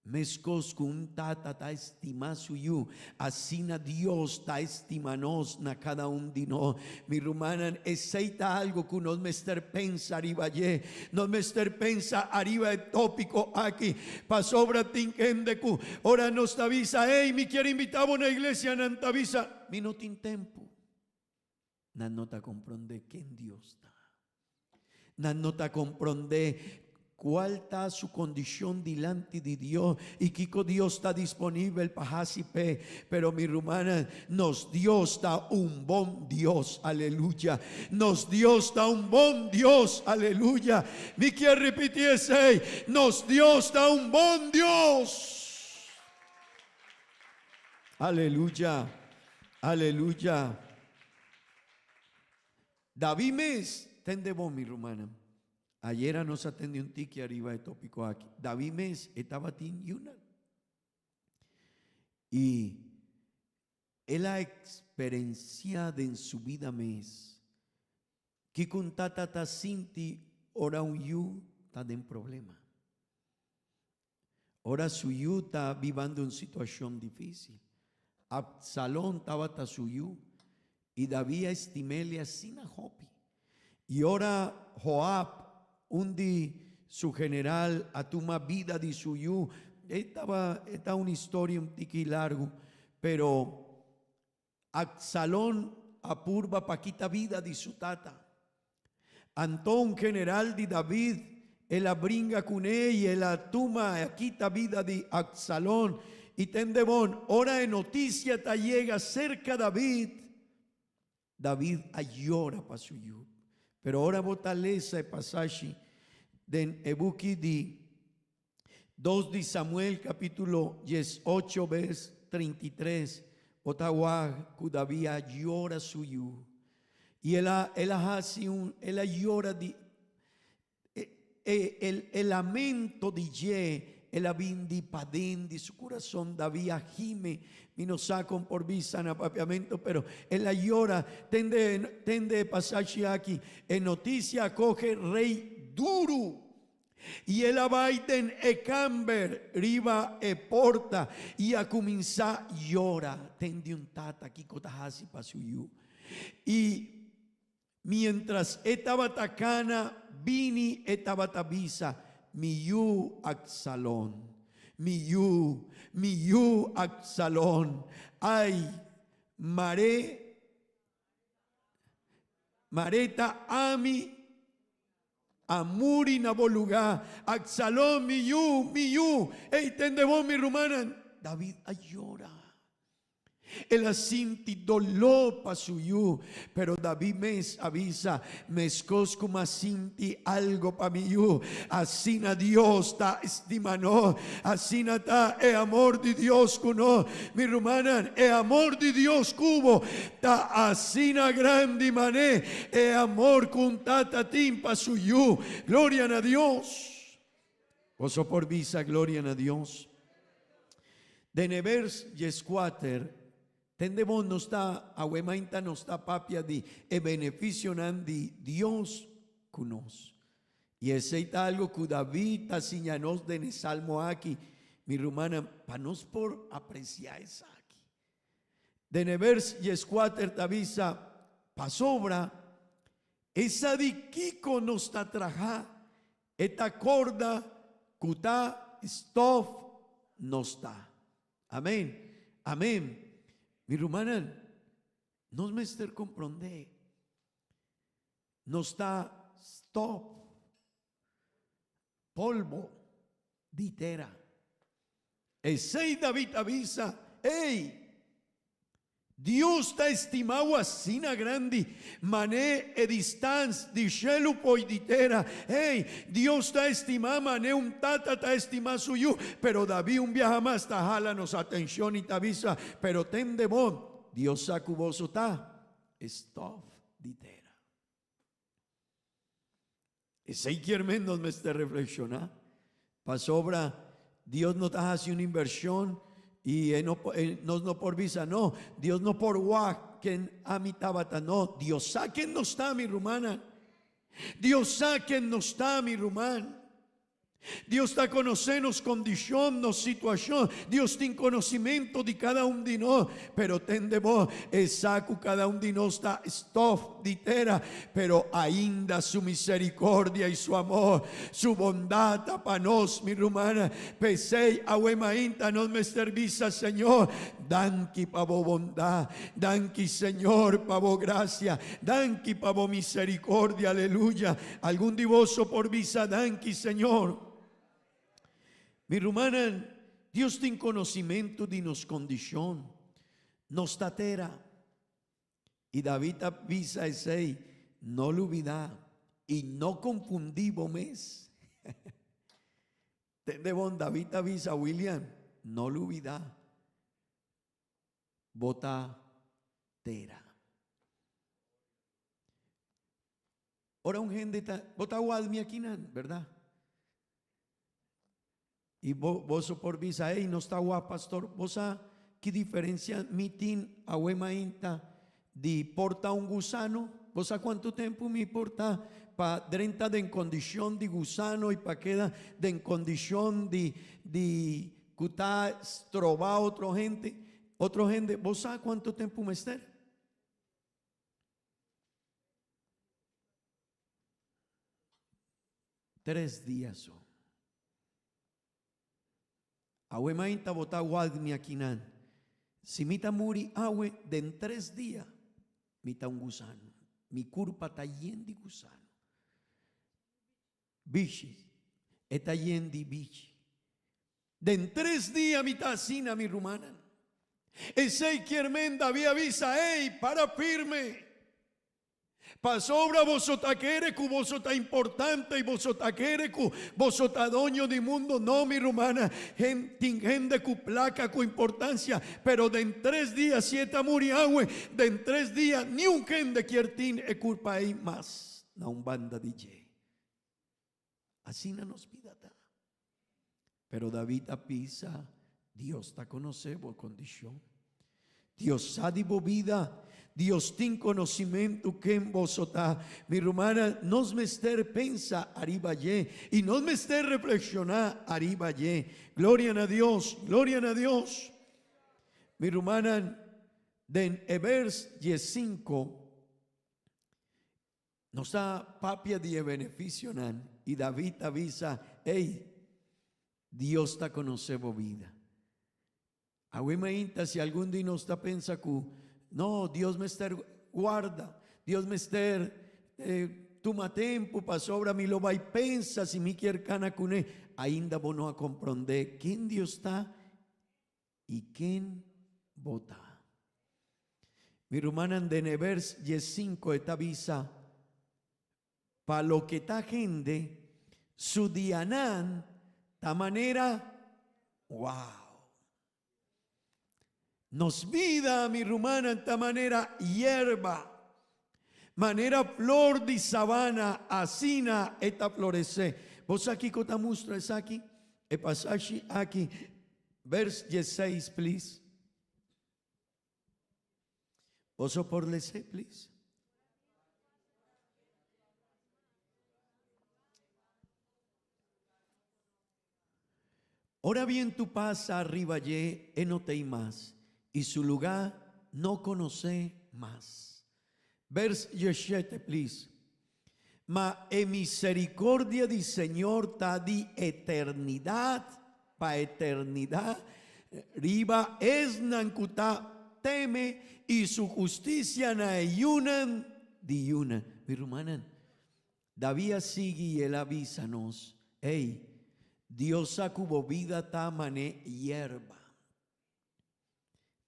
C: Meskos ku un tata ta estimá su yu, asina Dios ta estimá nos na kada un di nos. Mi rumannan, esei ta algu ku nos mester pensa riba dje. Nos mester pensa ariba e tópiko aki, pasobra tin hende ku ora nos ta bisa, Ey, mi kier invitá bo na iglesia, nan ta bisa, Mi no tin tempu. Nan no ta komprondé ken Dios ta. Nan no ta komprondé kual ta su kondishon dilanti di Dios i kiko Dios ta disponibel pa hasi p'e. Pero mi rumannan, nos Dios ta un bon Dios. Aleluya! Nos Dios ta un bon Dios. Aleluya! Mi kier ripití esei, nos Dios ta un bon Dios. Aleluya! Aleluya! David mes, tende bon mi rumannan, ayera nos a tende un tiki ariba e tópiko aki. David mes e tabatin yunan. I El a eksperensiá den su bida mes kiko un tata ta sinti ora un yu ta den problema. Ora su yu ta bibando un situashon difísil. Absalon tabata su yu, i David a estim'el asina hopi. I ora Joab, un di su general, a tuma bida di su yu, e taba, e ta un historia un tiki largu, pero Absalon a purba pa kita bida di su tata. Anto un general di David, el a bringa kuné i el a tuma, a kita bida di Absalon. I tende bon, ora e notisia ta yega serka David, David a yora pa su yu. Pero ora bo ta lesa e pasashi den e buki di Dos di Samuel capítulo 18 vers 33, bo ta wak ku David a yora su yu. I el a, el a hasi un, el a yora di, e, e, e lamento di dje, el a bin di paden di su kurason. David a gime, mi no sa kon por bisa na papiamento, pero el a yora. Tende, tende e pasashi aki, e notisia a kohe rei duru. I el a bai den e kamber riba e porta i a kuminsá yora. Tende un tata kiko ta hasi pa su yu. I miéntras e tabata kana bini e tabata bisa, Mi yu Absalon, mi yu, mi yu Absalon, ai, mare, mare ta ami A muri na bo lugá. Absalon, mi yu, mi yu! Ey, tende bo, mi rumannan! David a yora. El a sinti doló pa su yu, pero David mes a bisa, Meskos ku m'a sinti algo pa mi yu, asina Dios ta stima nos. Asina ta e amor di Dios ku nos. Mi rumannan, e amor di Dios ku bo ta asina grandi man'é e amor ku un tata tin pa su yu. Gloria na Dios! Boso por bisa gloria na Dios? Den e vers dieskuater, tende bon nos ta awe mainta nos ta papia di e benefisionan di Dios ku nos. I esei ta algu ku David ta siña nos den e salmo aki, mi rumannan, pa nos por apresiá esaki. Den e vers dieskuater ta bisa, Pasobra e sa di kiko nos ta traha, e ta korda ku ta stof nos ta. Amen. Amen. Mi rumannan, nos mester komprondé. Nos ta stof, polvo di tera. Esei David a bisa, Ey, Dios ta estimá bo asina grandi, man'é e distans di shelu poi di tera. Ey, Dios ta estimá man'é un tata ta estimá su yu. Pero David un biaha mas ta hala nos atenshon i ta bisa, Pero tende bon, Dios sa ku boso ta stof di tera. Esei kier men nos mester reflekshoná, pasobra Dios no ta hasi un invershon i e no e nos no por bisa no, Dios no por wak ken ami tabata no, Dios sa ken nos ta mi rumannan, Dios sa ken nos ta mi ruman. Dios ta konosé nos kondishon, nos situashon. Dios tin konosimento di kada un di nos. Pero tende bo, e sa ku kada un di nos ta stof di tera, pero ainda su miserikordia i su amor, su bondat ta pa nos, mi rumannan. P'esei awe mainta nos mester bisa, Señor, danki pa bo bondat. Danki, Señor, pa bo grasia. Danki pa bo miserikordia. Aleluya. Algun di boso por bisa, Danki, Señor. Mi rumannan, Dios tin conocimentu di nos condicion. Nos ta tera. I David a bisa esei, No lubida i no confundí bo mes. Tende bon, David a bisa William, No lubida. Bo ta tera. Ora un hende ta, bo ta wal mi akinan, berdad? I bo, boso por bisa, hey, nos ta wak, pastor. Bo sa. ki diferencia mi tin awe mainta di por ta un gusano? Bo sa cuantu tempu mi por ta pa drenta den condicion di gusano y pa keda den condicion di di cu ta stroba otro hende? Otro hende, bo sa cuantu tempu mester? Tres dia so. Awe mainta bo ta wak mi akinan. Si mi ta muri awe, den tres dia mi ta un gusano. Mi kurpa ta yen di gusano. Bichi, e ta yen di bichi. Den tres dia mi ta asina, mi rumannan. Esei kier men David a bisa, Ey, para firme! Pasobra boso ta kere ku boso ta importante i boso ta kere ku boso ta doño di mundo. No, mi rumana, tin hende ku plaka, ku importansia, pero den tres dia si e ta muri awe, den tres dia niun hende kier tin e kurpa ei mas na un banda di dje. Asina nos bida ta. Pero David a bisa, Dios ta konosé bo kondishon. Dios sa di bo bida. Dios tin konosimentu ken boso ta. Mi rumannan, nos mester pensa ariba dje i nos mester reflekshoná ariba dje. Gloria na Dios! Gloria na Dios! Mi rumannan, den e bers diesinko, Nos ta papia di e beneficionan y David ta bisa, Ey, Dios ta conoce bo bida. Awe mainta si algun di nos ta pensa cu, no, Dios mester guarda, Dios mester tuma tempo pasobra mi lo bay pensa si mi kier cana cune, ainda bo no a compronde ken Dios ta y ken bo ta. Mi rumannan den e vers diesinco e ta bisa, Pa loke ta hende, su dianan ta manera, wow! Nos bida, mi rumannan, ta manera yerba, manera flor di sabana, asina e ta floresé. Bo sa kiko ta mustra esaki? E pasashi aki, vers dieseis, please. Boso por les'é, please? Ora bientu pasa riba dje, e no t'ei mas, i su lugá no konosé mas. Vers dieshete, please. Ma e misericordia di Señor ta di eternidad pa eternidad riba esnan cu ta teme y su husticia na e yunan di yunan. Mi rumannan, David a sigui y el a bisa nos, Ey, Dios sa cu bo bida ta mane yerba.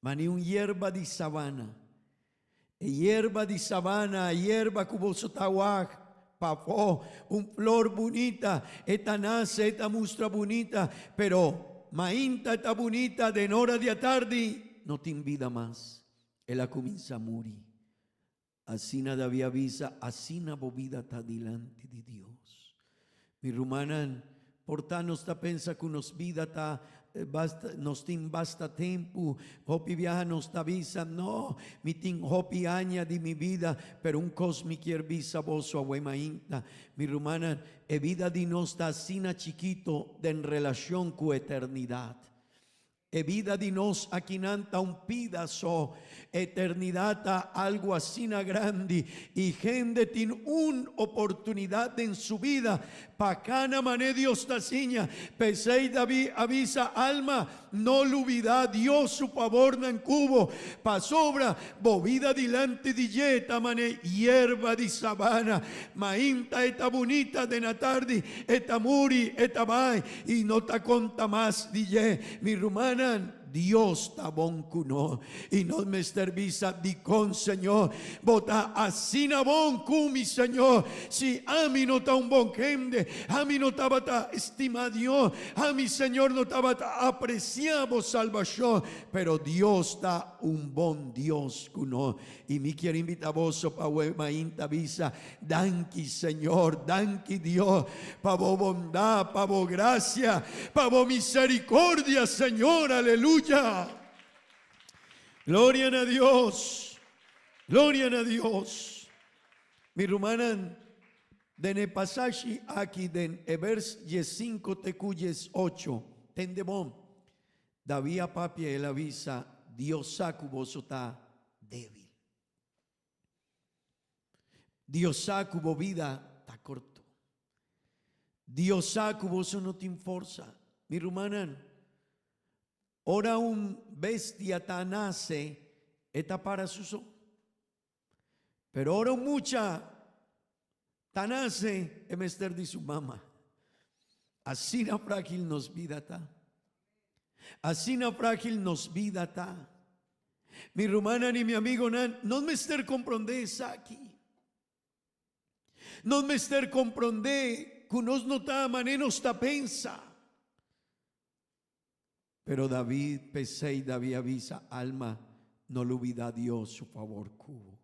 C: Ma ni un yerba di sabana. E yerba di sabana, yerba ku boso ta wak pafó, un flor bunita, e ta nase, e ta mustra bunita, pero mainta e ta bunita, den ora di atardi no tin bida mas, el a kuminsá muri. Asina David a bisa, Asina bo bida ta dilanti di Dios. Mi rumannan, por ta nos ta pensa ku nos bida ta basta, nos tin basta tempu, hopi biaha nos ta bisa, No, mi tin hopi aña di mi bida, pero un kos mi kier bisa boso awe mainta, mi rumannan, e bida di nos ta asina chikito den relashon ku eternidat. E bida di nos akinan ta un pida so. Eternidad ta algu asina grandi i hende tin un oportunidad den su bida pa cana mane Dios ta siña. P'esei David a bisa, Alma, no lubida Dios su favornan cu bo, pasobra bo bida dilanti di dje ta mane yerba di sabana. Mainta e ta bunita, den atardi e ta muri, e ta bai i no ta konta mas di dje. Mi rumannan, Dios ta bon ku nos i nos mester bisa, Dikon, Señor, bo ta asina bon ku mi, Señor? Si ami no ta un bon hende, ami no tabata stima Dios, ami, Señor, no tabata apresiá bo salbashon, pero Dios ta un bon Dios ku nos. I mi kier invita boso pa awe mainta bisa, Danki Señor, danki Dios pa bo bondad, pa bo gracia, pa bo misericordia, Señor, aleluya. Gloria na Dios. Gloria na Dios. Mi rumannan, den e pasashi aki den e vers diesinco te cu diesocho, tende bon, David a papia, el a bisa, Dios sa cu boso ta debil. Dios sa cu bo bida ta corto. Dios sa cu boso no tin forsa. Mi rumannan, ora un bestia ta nace, e ta para su so. Pero ora un mucha ta nace, e mester di su mama. Asina fragil nos bida ta. Asina fragil nos bida ta. Mi rumannan i mi amigonan, nos mester komprondé esaki. Nos mester komprondé ku nos no ta manera nos ta pensa. Pero David, p'esei David a bisa, Alma, no lubidá Dios su fabor ku bo.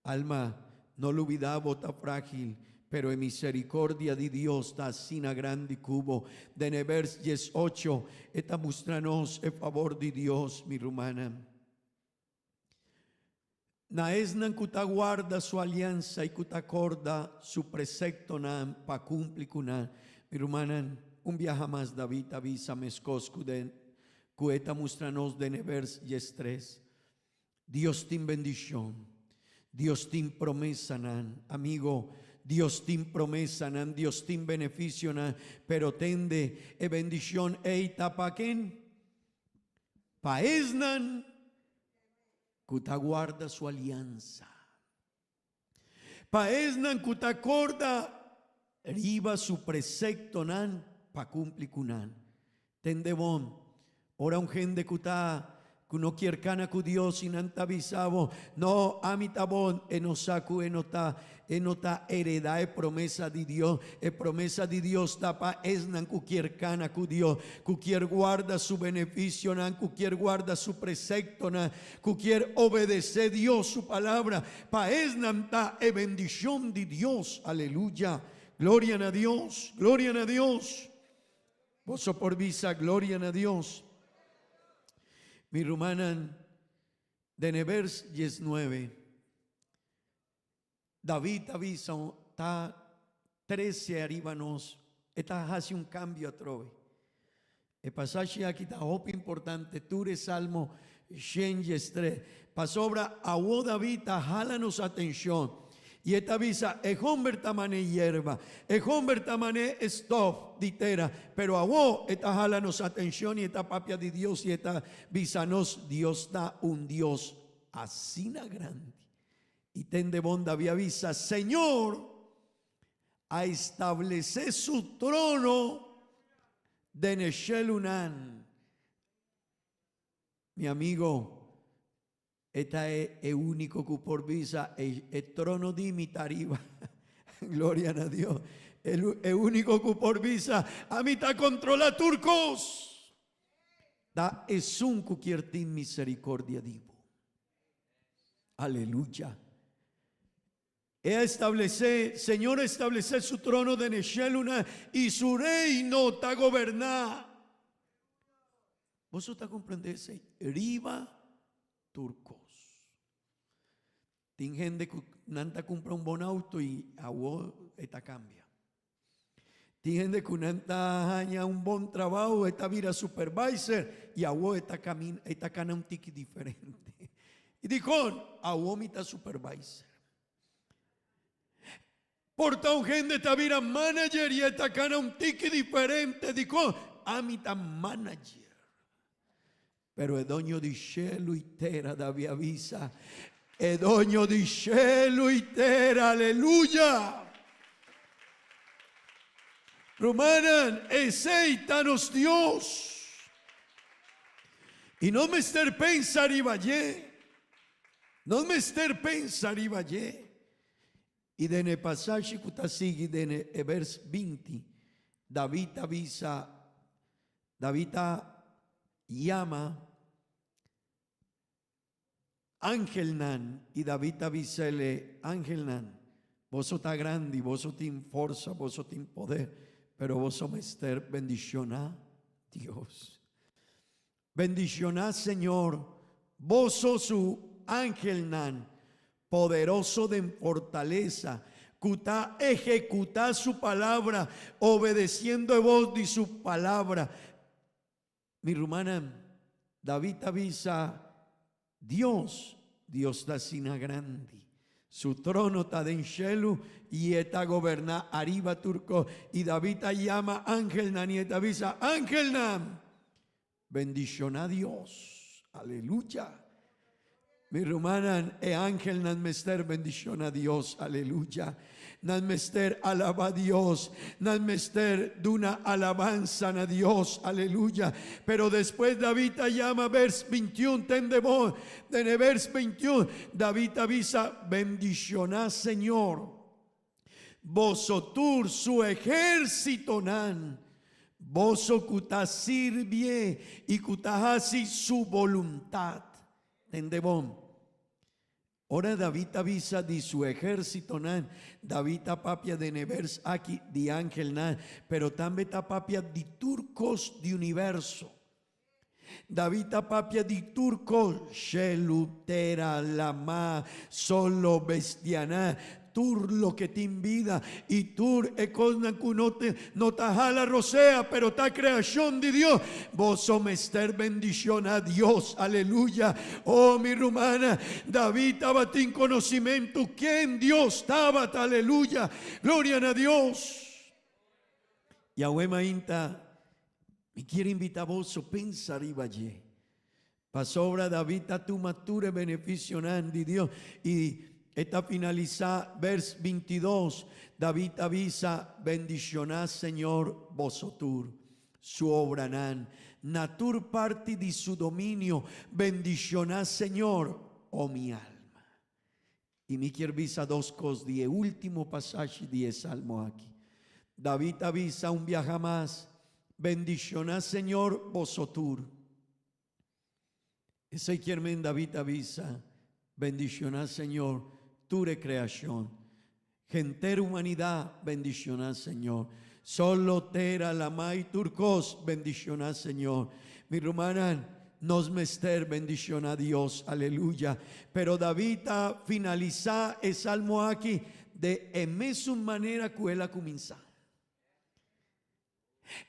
C: Alma, no lubidá bo ta frágil, pero e misericordia di Dios ta asina grandi ku bo. Den e vers diesocho e ta mustra nos e fabor di Dios, mi rumannan. Na esnan ku ta warda su aliansa i ku ta korda su preseptonan pa kumpli ku nan. Mi rumannan, un biaha mas David ta bisa meskos ku den ku e ta mustra nos den e vers diestres. Dios tin bendishon. Dios tin promesanan. Amigo, Dios tin promesanan, Dios tin benefisionan, pero tende, e bendishon ei ta pa ken? Pa esnan ku ta guarda su aliansa. Pa esnan ku ta korda riba su preseptonan pa kumpli ku nan. Tende bon, ora un hende ku ta ku no kier kana ku Dios i nan ta bisa bo, No, ami ta bon, e no sa ku e no ta e no ta heredá e promesa di Dios. E promesa di Dios ta pa esnan ku kier kana ku Dios, ku kier guarda su benefisionan, ku kier guarda su preseptonan, Ku kier obedesé Dios su palabra, pa esnan ta e bendishon di Dios. Aleluya! Gloria na Dios! Gloria na Dios! Boso por bisa gloria na Dios? Mi rumannan, den e vers diesnuebe, David ta bisa ta trese ariba nos, e ta hasi un kambio atrobe. E pasashi aki ta hopi importante, tur e Salmo shen diestres, pasobra awo David ta hala nos atenshon i e ta bisa, E homber ta man'é yerba, e homber ta man'é stof di tera, pero awo e ta hala nos atenshon i e ta papia di Dios i e ta bisa nos, Dios ta un Dios asina grandi. I tende bon David a bisa, Señor a establesé su trono den e shelunan. Mi amigo, e ta e e úniko ku por bisa, e e trono di mi ta ariba. Gloria na Dios. E e úniko ku por bisa, ami ta kontrolá tur kos. Ta esun ku kier tin miserikordia di bo. Aleluya. E a establesé, Señor a establesé su trono den e sheluna i su reino ta goberná. Boso ta komprendé esei? Riba tur kos. Tin hende ku nan ta kumpra un bon auto i awor e ta kambia. Tin hende ku nan ta haña un bon trabou, e ta bira supervisor i awor e ta kamin, e ta kana un tiki diferente. I dikon? Awor mi ta supervisor. Por ta un hende ta bira manager i e ta kana un tiki diferente. Dikon? Ami ta manager. Pero e doño di shelu i tera, David a bisa, e doño di shelu i tera, aleluya! Rumannan, esei ta nos Dios. I nos mester pensa riba dje. Nos mester pensa riba dje. I den e pasashi ku ta sigui den e bers binti, David ta bisa, David ta yama angelnan i David ta bis'el e angelnan, Boso ta grandi, boso tin forsa, boso tin poder, pero boso mester bendishoná Dios. Bendishoná Señor. Boso su angelnan poderoso den fortalesa, ku ta ehekutá su palabra, obedesiendo e bos di su palabra. Mi rumannan, David ta bisa, Dios, Dios ta asina grandi. Su trono ta den shelu i e ta goberná ariba tur kos. I David ta yama angelnan i e ta bisa, Angelnan, bendishoná Dios. Aleluya! Mi rumannan, e angelnan mester bendiciona Dios, aleluya. Nan mester alaba Dios, nan mester duna alabansa na Dios, aleluya. Pero despues David a yama vers 21, tende bon, den e vers 21, David a bisa, Bendiciona Señor, boso tur su ehérsitonan, boso ku ta sirbié i ku ta hasi su boluntat. Tende bon. Ora David a bisa di su ehérsitonan, David ta papia den e bers aki di angelnan, pero tambe ta papia di tur kos di universo. David ta papia di tur kos, shelu, tera, lamá, solo, bestianan, tur loke tin bida i tur e kosnan ku no no ta hala rosea, pero ta kreashon di Dios. Boso mester bendishoná Dios. Aleluya! Oh, mi rumana, David tabatin konosimentu ken Dios tabata. Aleluya! Gloria na Dios! Yahweh mainta, mi kier invitá boso pensa riba dje. Pasobra David ta tuma tur e benefisionan di Dios i e ta finalisá bers 22, David ta bisa, Bendishoná Señor boso tur, su obranan, na tur parti di su dominio, bendishoná Señor, o mi alma. I mi kier bisa dos kos di e último pasashi di e salmo aki. David a bisa un biaha mas, Bendishoná Señor boso tur. Esei kier men David a bisa, Bendishoná Señor tur e kreashon. Henter humanidat, bendishoná Señor. Solo, tera, lamá i tur kos, bendishoná Señor. Mi rumannan, nos mester bendishoná Dios, aleluya. Pero David ta finalisá e salmo aki de e mesun manera ku el a kuminsá.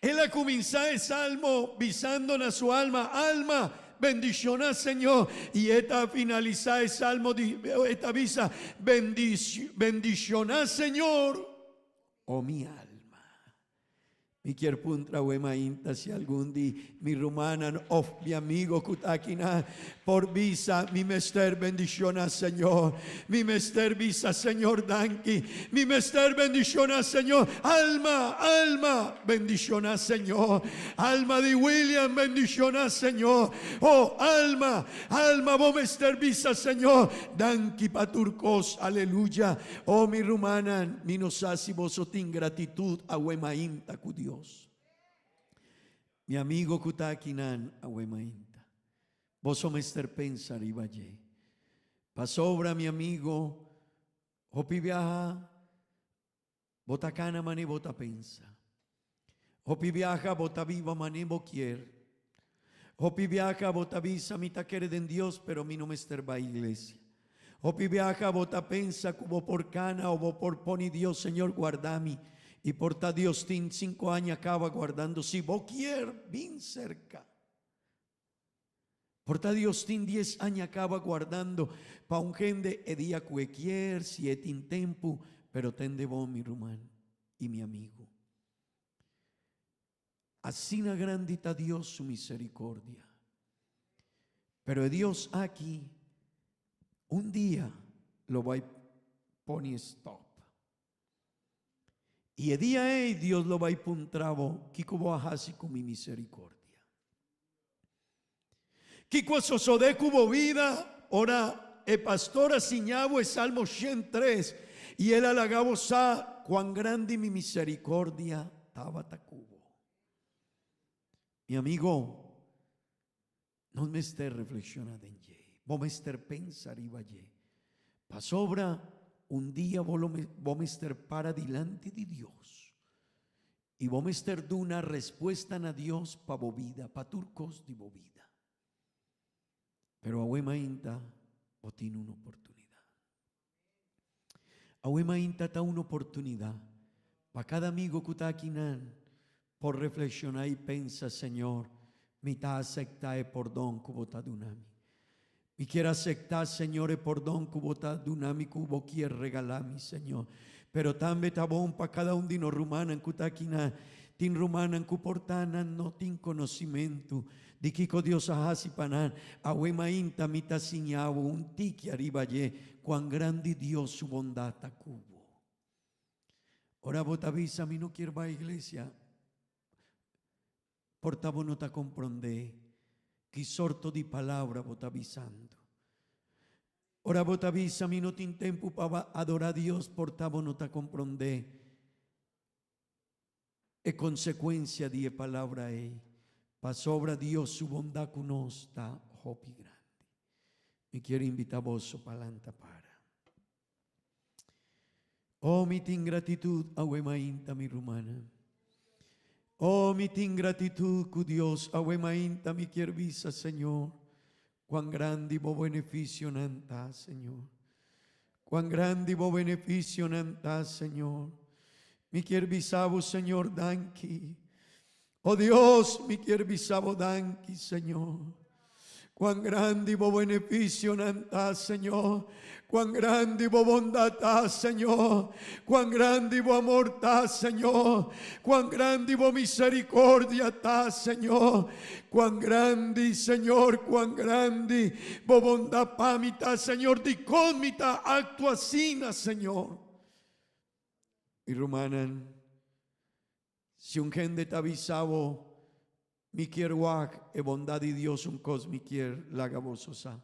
C: El a kuminsá e salmo bisando na su alma, Alma, bendishoná Señor. I e ta finalisá e salmo di, e ta bisa, Bendishoná Señor, o mi alma. Mi kier puntra awe mainta si algun di mi rumannan of mi amigo ku ta akinan por bisa, Mi mester bendishoná Señor. Mi mester bisa Señor danki. Mi mester bendishoná Señor. Alma, alma, bendishoná Señor. Alma di William, bendishoná Señor. Oh, alma, alma, bo mester bisa Señor danki pa tur kos. Aleluya. Oh, mi rumannan, mi no sa si boso tin gratitud awe mainta ku Dios. Mi amigo ku ta akinan awe mainta. Boso mester pensa riba dje. Pasobra, mi amigo, hopi biaha bo ta kana mane bo ta pensa. Hopi biaha bo ta biba mane bo kier. Hopi biaha bo ta bisa mi ta kere den Dios pero mi no mester bai iglesia. Hopi biaha bo ta pensa ku bo por kana o bo por pone Dios, Señor guarda mi. I por ta Dios tin sinku aña kaba guardando si bo kier bin serka. Por ta Dios tin dies aña caba guardando pa un hende e dia cu e kier, si e tin tempu, pero tende bo mi ruman y mi amigo. Asina grandi ta Dios su misericordia. Pero e Dios aki un dia lo bay pone stop. I e dia ei Dios lo bai puntra bo, Kiko bo a hasi ku mi miserikordia? Kiko a sosodé ku bo bida ora e pastor a siña bo e Salmo 103 i el a laga bo sa kuan grandi mi miserikordia tabata ku bo? Mi amigo, Nos mester reflexiona den dje. Bo mester pensa riba dje. Pasobra un dia bo lo bo mester para dilanti di Dios i bo mester duna respuesta na Dios pa bo bida, pa tur kos di bo bida. Pero awe mainta bo tin un oportunidad. Awe mainta ta un oportunidad pa cada amigo cu ta akinan por reflexiona y pensa, Señor, mi ta acepta e pordon cu bo ta duna mi. Mi kier acepta, Señor, e pordon cu bo ta duna mi, cu bo kier regala mi, Señor. Pero tambe ta bon pa cada un di nos rumannan cu ta akinan. Tin rumannan cu por ta nan no tin conocimentu Di kiko Dios a hasi pa nan? Awe mainta mi ta siña bo un tiki ariba dje kuan grandi Dios su bondat ta ku bo. Ora bo ta bisa mi no kier bai iglesia, por ta bo no ta komprondé ki sorto di palabra bo ta bisando. Ora bo ta bisa mi no tin tempu pa adorá Dios, por ta bo no ta komprondé E konsekuensia di e palabra ei, pasobra Dios su bondat ku nos ta hopi grandi. Mi kier invitá boso pa lanta para. Oh, mi tin gratitut awe mainta, mi rumannan. Oh, mi tin gratitut ku Dios awe mainta mi kier bisa, Señor, cuan grandi bo beneficionan ta, Señor. Cuan grandi bo beneficionan ta, Señor. Mi kier bisa bo, Señor, danki. Oh Dios, mi kier bisa bo danki, Señor. Cuan grandi bo beneficionan ta, Señor. Cuan grandi bo bondad ta, Señor. Cuan grandi bo amor ta, Señor. Cuan grandi bo misericordia ta, Señor. Cuan grandi, Señor, cuan grandi bo bondad pa mi ta, Señor. Dicon mi ta actua asina, Señor? Mi rumannan, si un hende ta bisa bo, Mi kier wak e bondad di Dios un cos mi kier laga boso sa.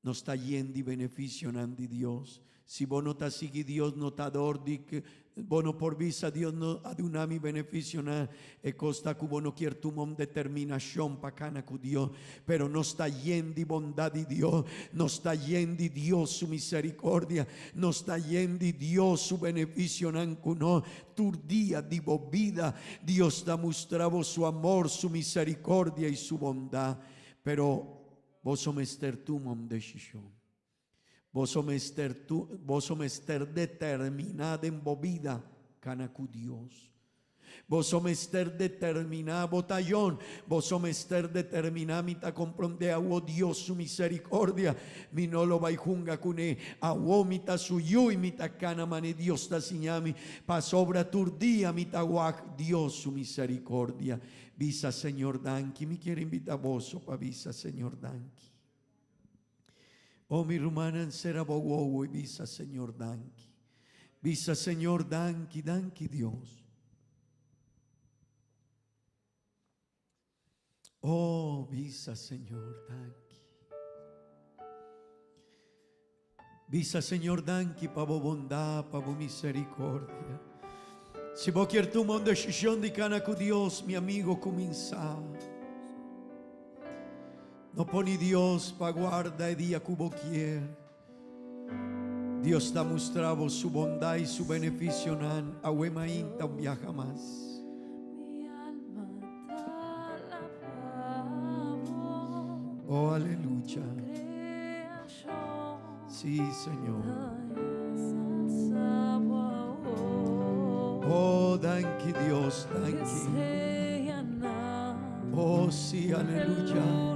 C: Nos ta yen di beneficionan di Dios. Si bo no ta sigui Dios no ta dor di bo no por bisa Dios no a duna mi beneficionan. E cos ta cu bo no kier tuma un determinacion pa cana cu Dios. Pero nos ta yen di bondad di Dios. Nos ta yen di Dios su misericordia. Nos ta yen di Dios su beneficionan cu nos. Tur dia di bo bida Dios ta mustra bo su amor, su misericordia y su bondad. Pero boso mester tuma un decision. Boso mester tu, boso mester determina den bo bida cana cu Dios. Boso mester determina, bo ta yon, boso mester determina, mi ta compronde awo Dios su misericordia, mi no lo bay hunga cune, awo mi ta su yu y mi ta cana mane Dios ta siña mi, pasobra tur dia mi ta wak Dios su misericordia. Bisa Señor danki, mi kier invita boso pa bisa Señor danki. Oh mi rumannan sera bo wowo y bisa Señor danki. Bisa Señor danki, danki Dios. Oh bisa Señor danki. Bisa Señor danki pa bo bondad, pa bo misericordia. Si bo kier tuma un decision di cana cu Dios, mi amigo, cuminsa. No poni Dios pa guarda e dia cu bo kier. Dios ta mustra bo su bondad y su beneficionan awe mainta un biaha mas. Oh, aleluya. Sí, Señor. Oh, danki Dios, danki. Oh, sí, aleluya.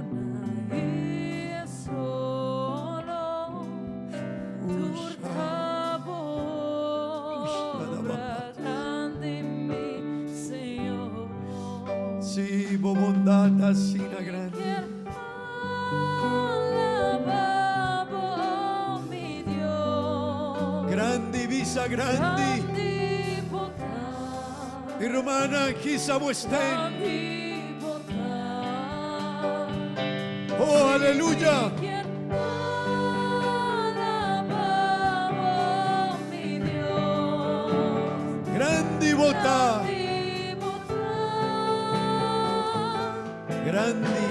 C: Sí, bo bondad asina grandi. Grandi bisa grandi. Mi rumannan kisa bo esten. Oh, aleluya. Grandi bo ta. Grandi.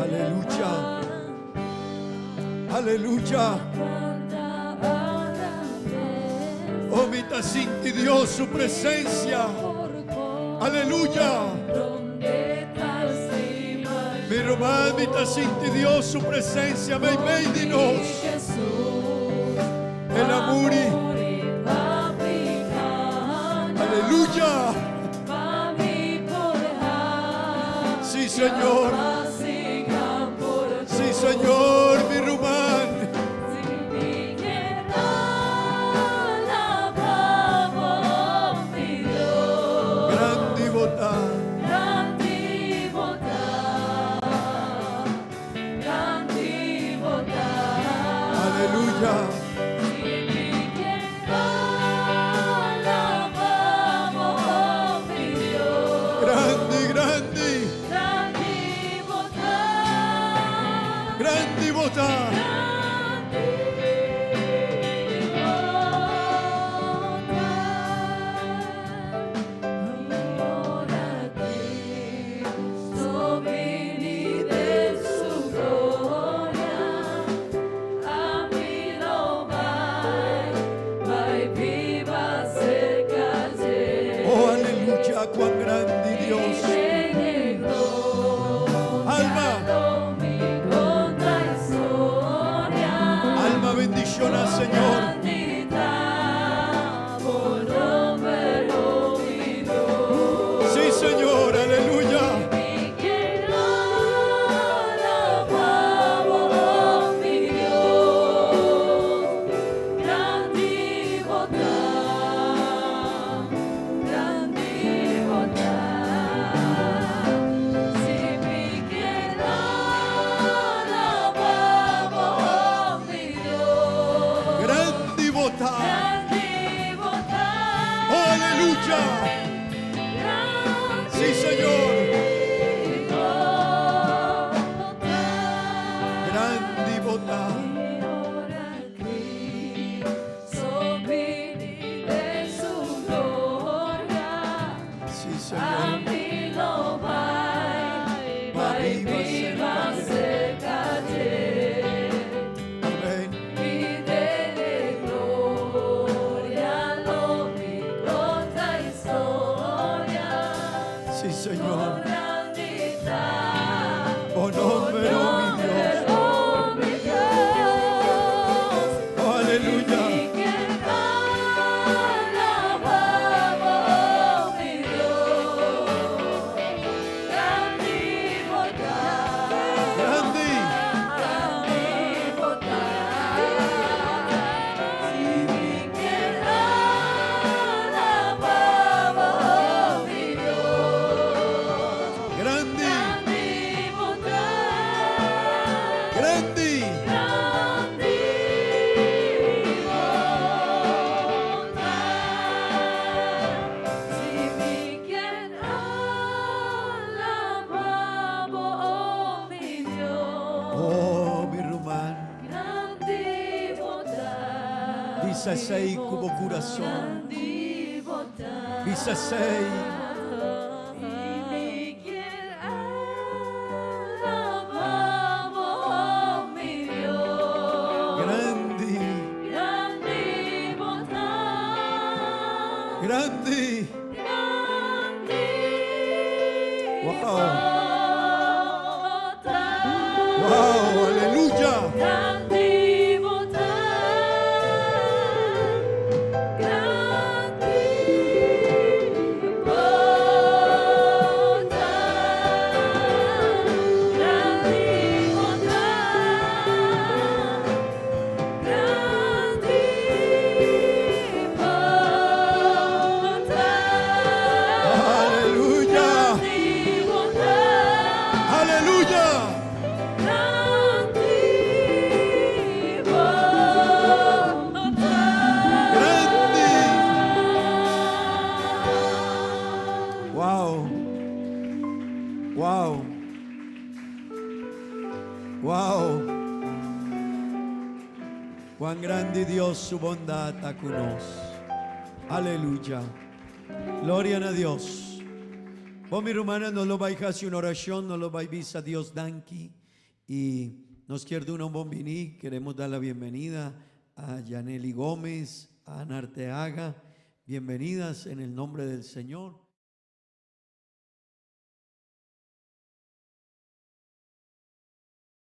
C: Aleluya. Aleluya. Oh, mi ta. ta sinti Dios su presencia. Aleluya. Mi ruman, mi ta sinti Dios su presencia meimei di nos. El a muri. Aleluya. Sí, Señor. Sí, Señor, mi ruman. Grandi bo ta. Aleluya. Grandi, grandi. Grandi bo ta. Oh, aleluya, cuán grande Dios. Alma. Alma, bendiciona al Señor. Sí, Señor, aleluya. Grandi bo ta. Oh, aleluya. Sí, Señor. Grandi bo ta. Sí, Señor. Pa biba cerca. Amén. Sí, Señor. Oh, nombre, oh, mi Dios. Oh, aleluya. Grandi. Grandi. Grandi. Oh, mi ruman. Bisa esey cu bo curason. Bisa esey. Grandi. Grandi. Wow. Wow, aleluya.
B: Grandi bo ta, grandi bo ta, grandi bo ta, grandi bo ta.
C: Aleluya.
B: Grandi bo ta.
C: Aleluya.
B: Grandi bo ta.
C: Grandi. Wow. Wow. Wow. Cuán grande Dios su bondad ta cu nos. Aleluya. Gloria na Dios. Bon, mi rumannan, nos lo bay haci un oracion, nos lo bay bisa Dios danki y nos kier duna un bon bini. Queremos dar la bienvenida a Yaneli Gómez, a Ana Arteaga. Bienvenidas en el nombre del Señor.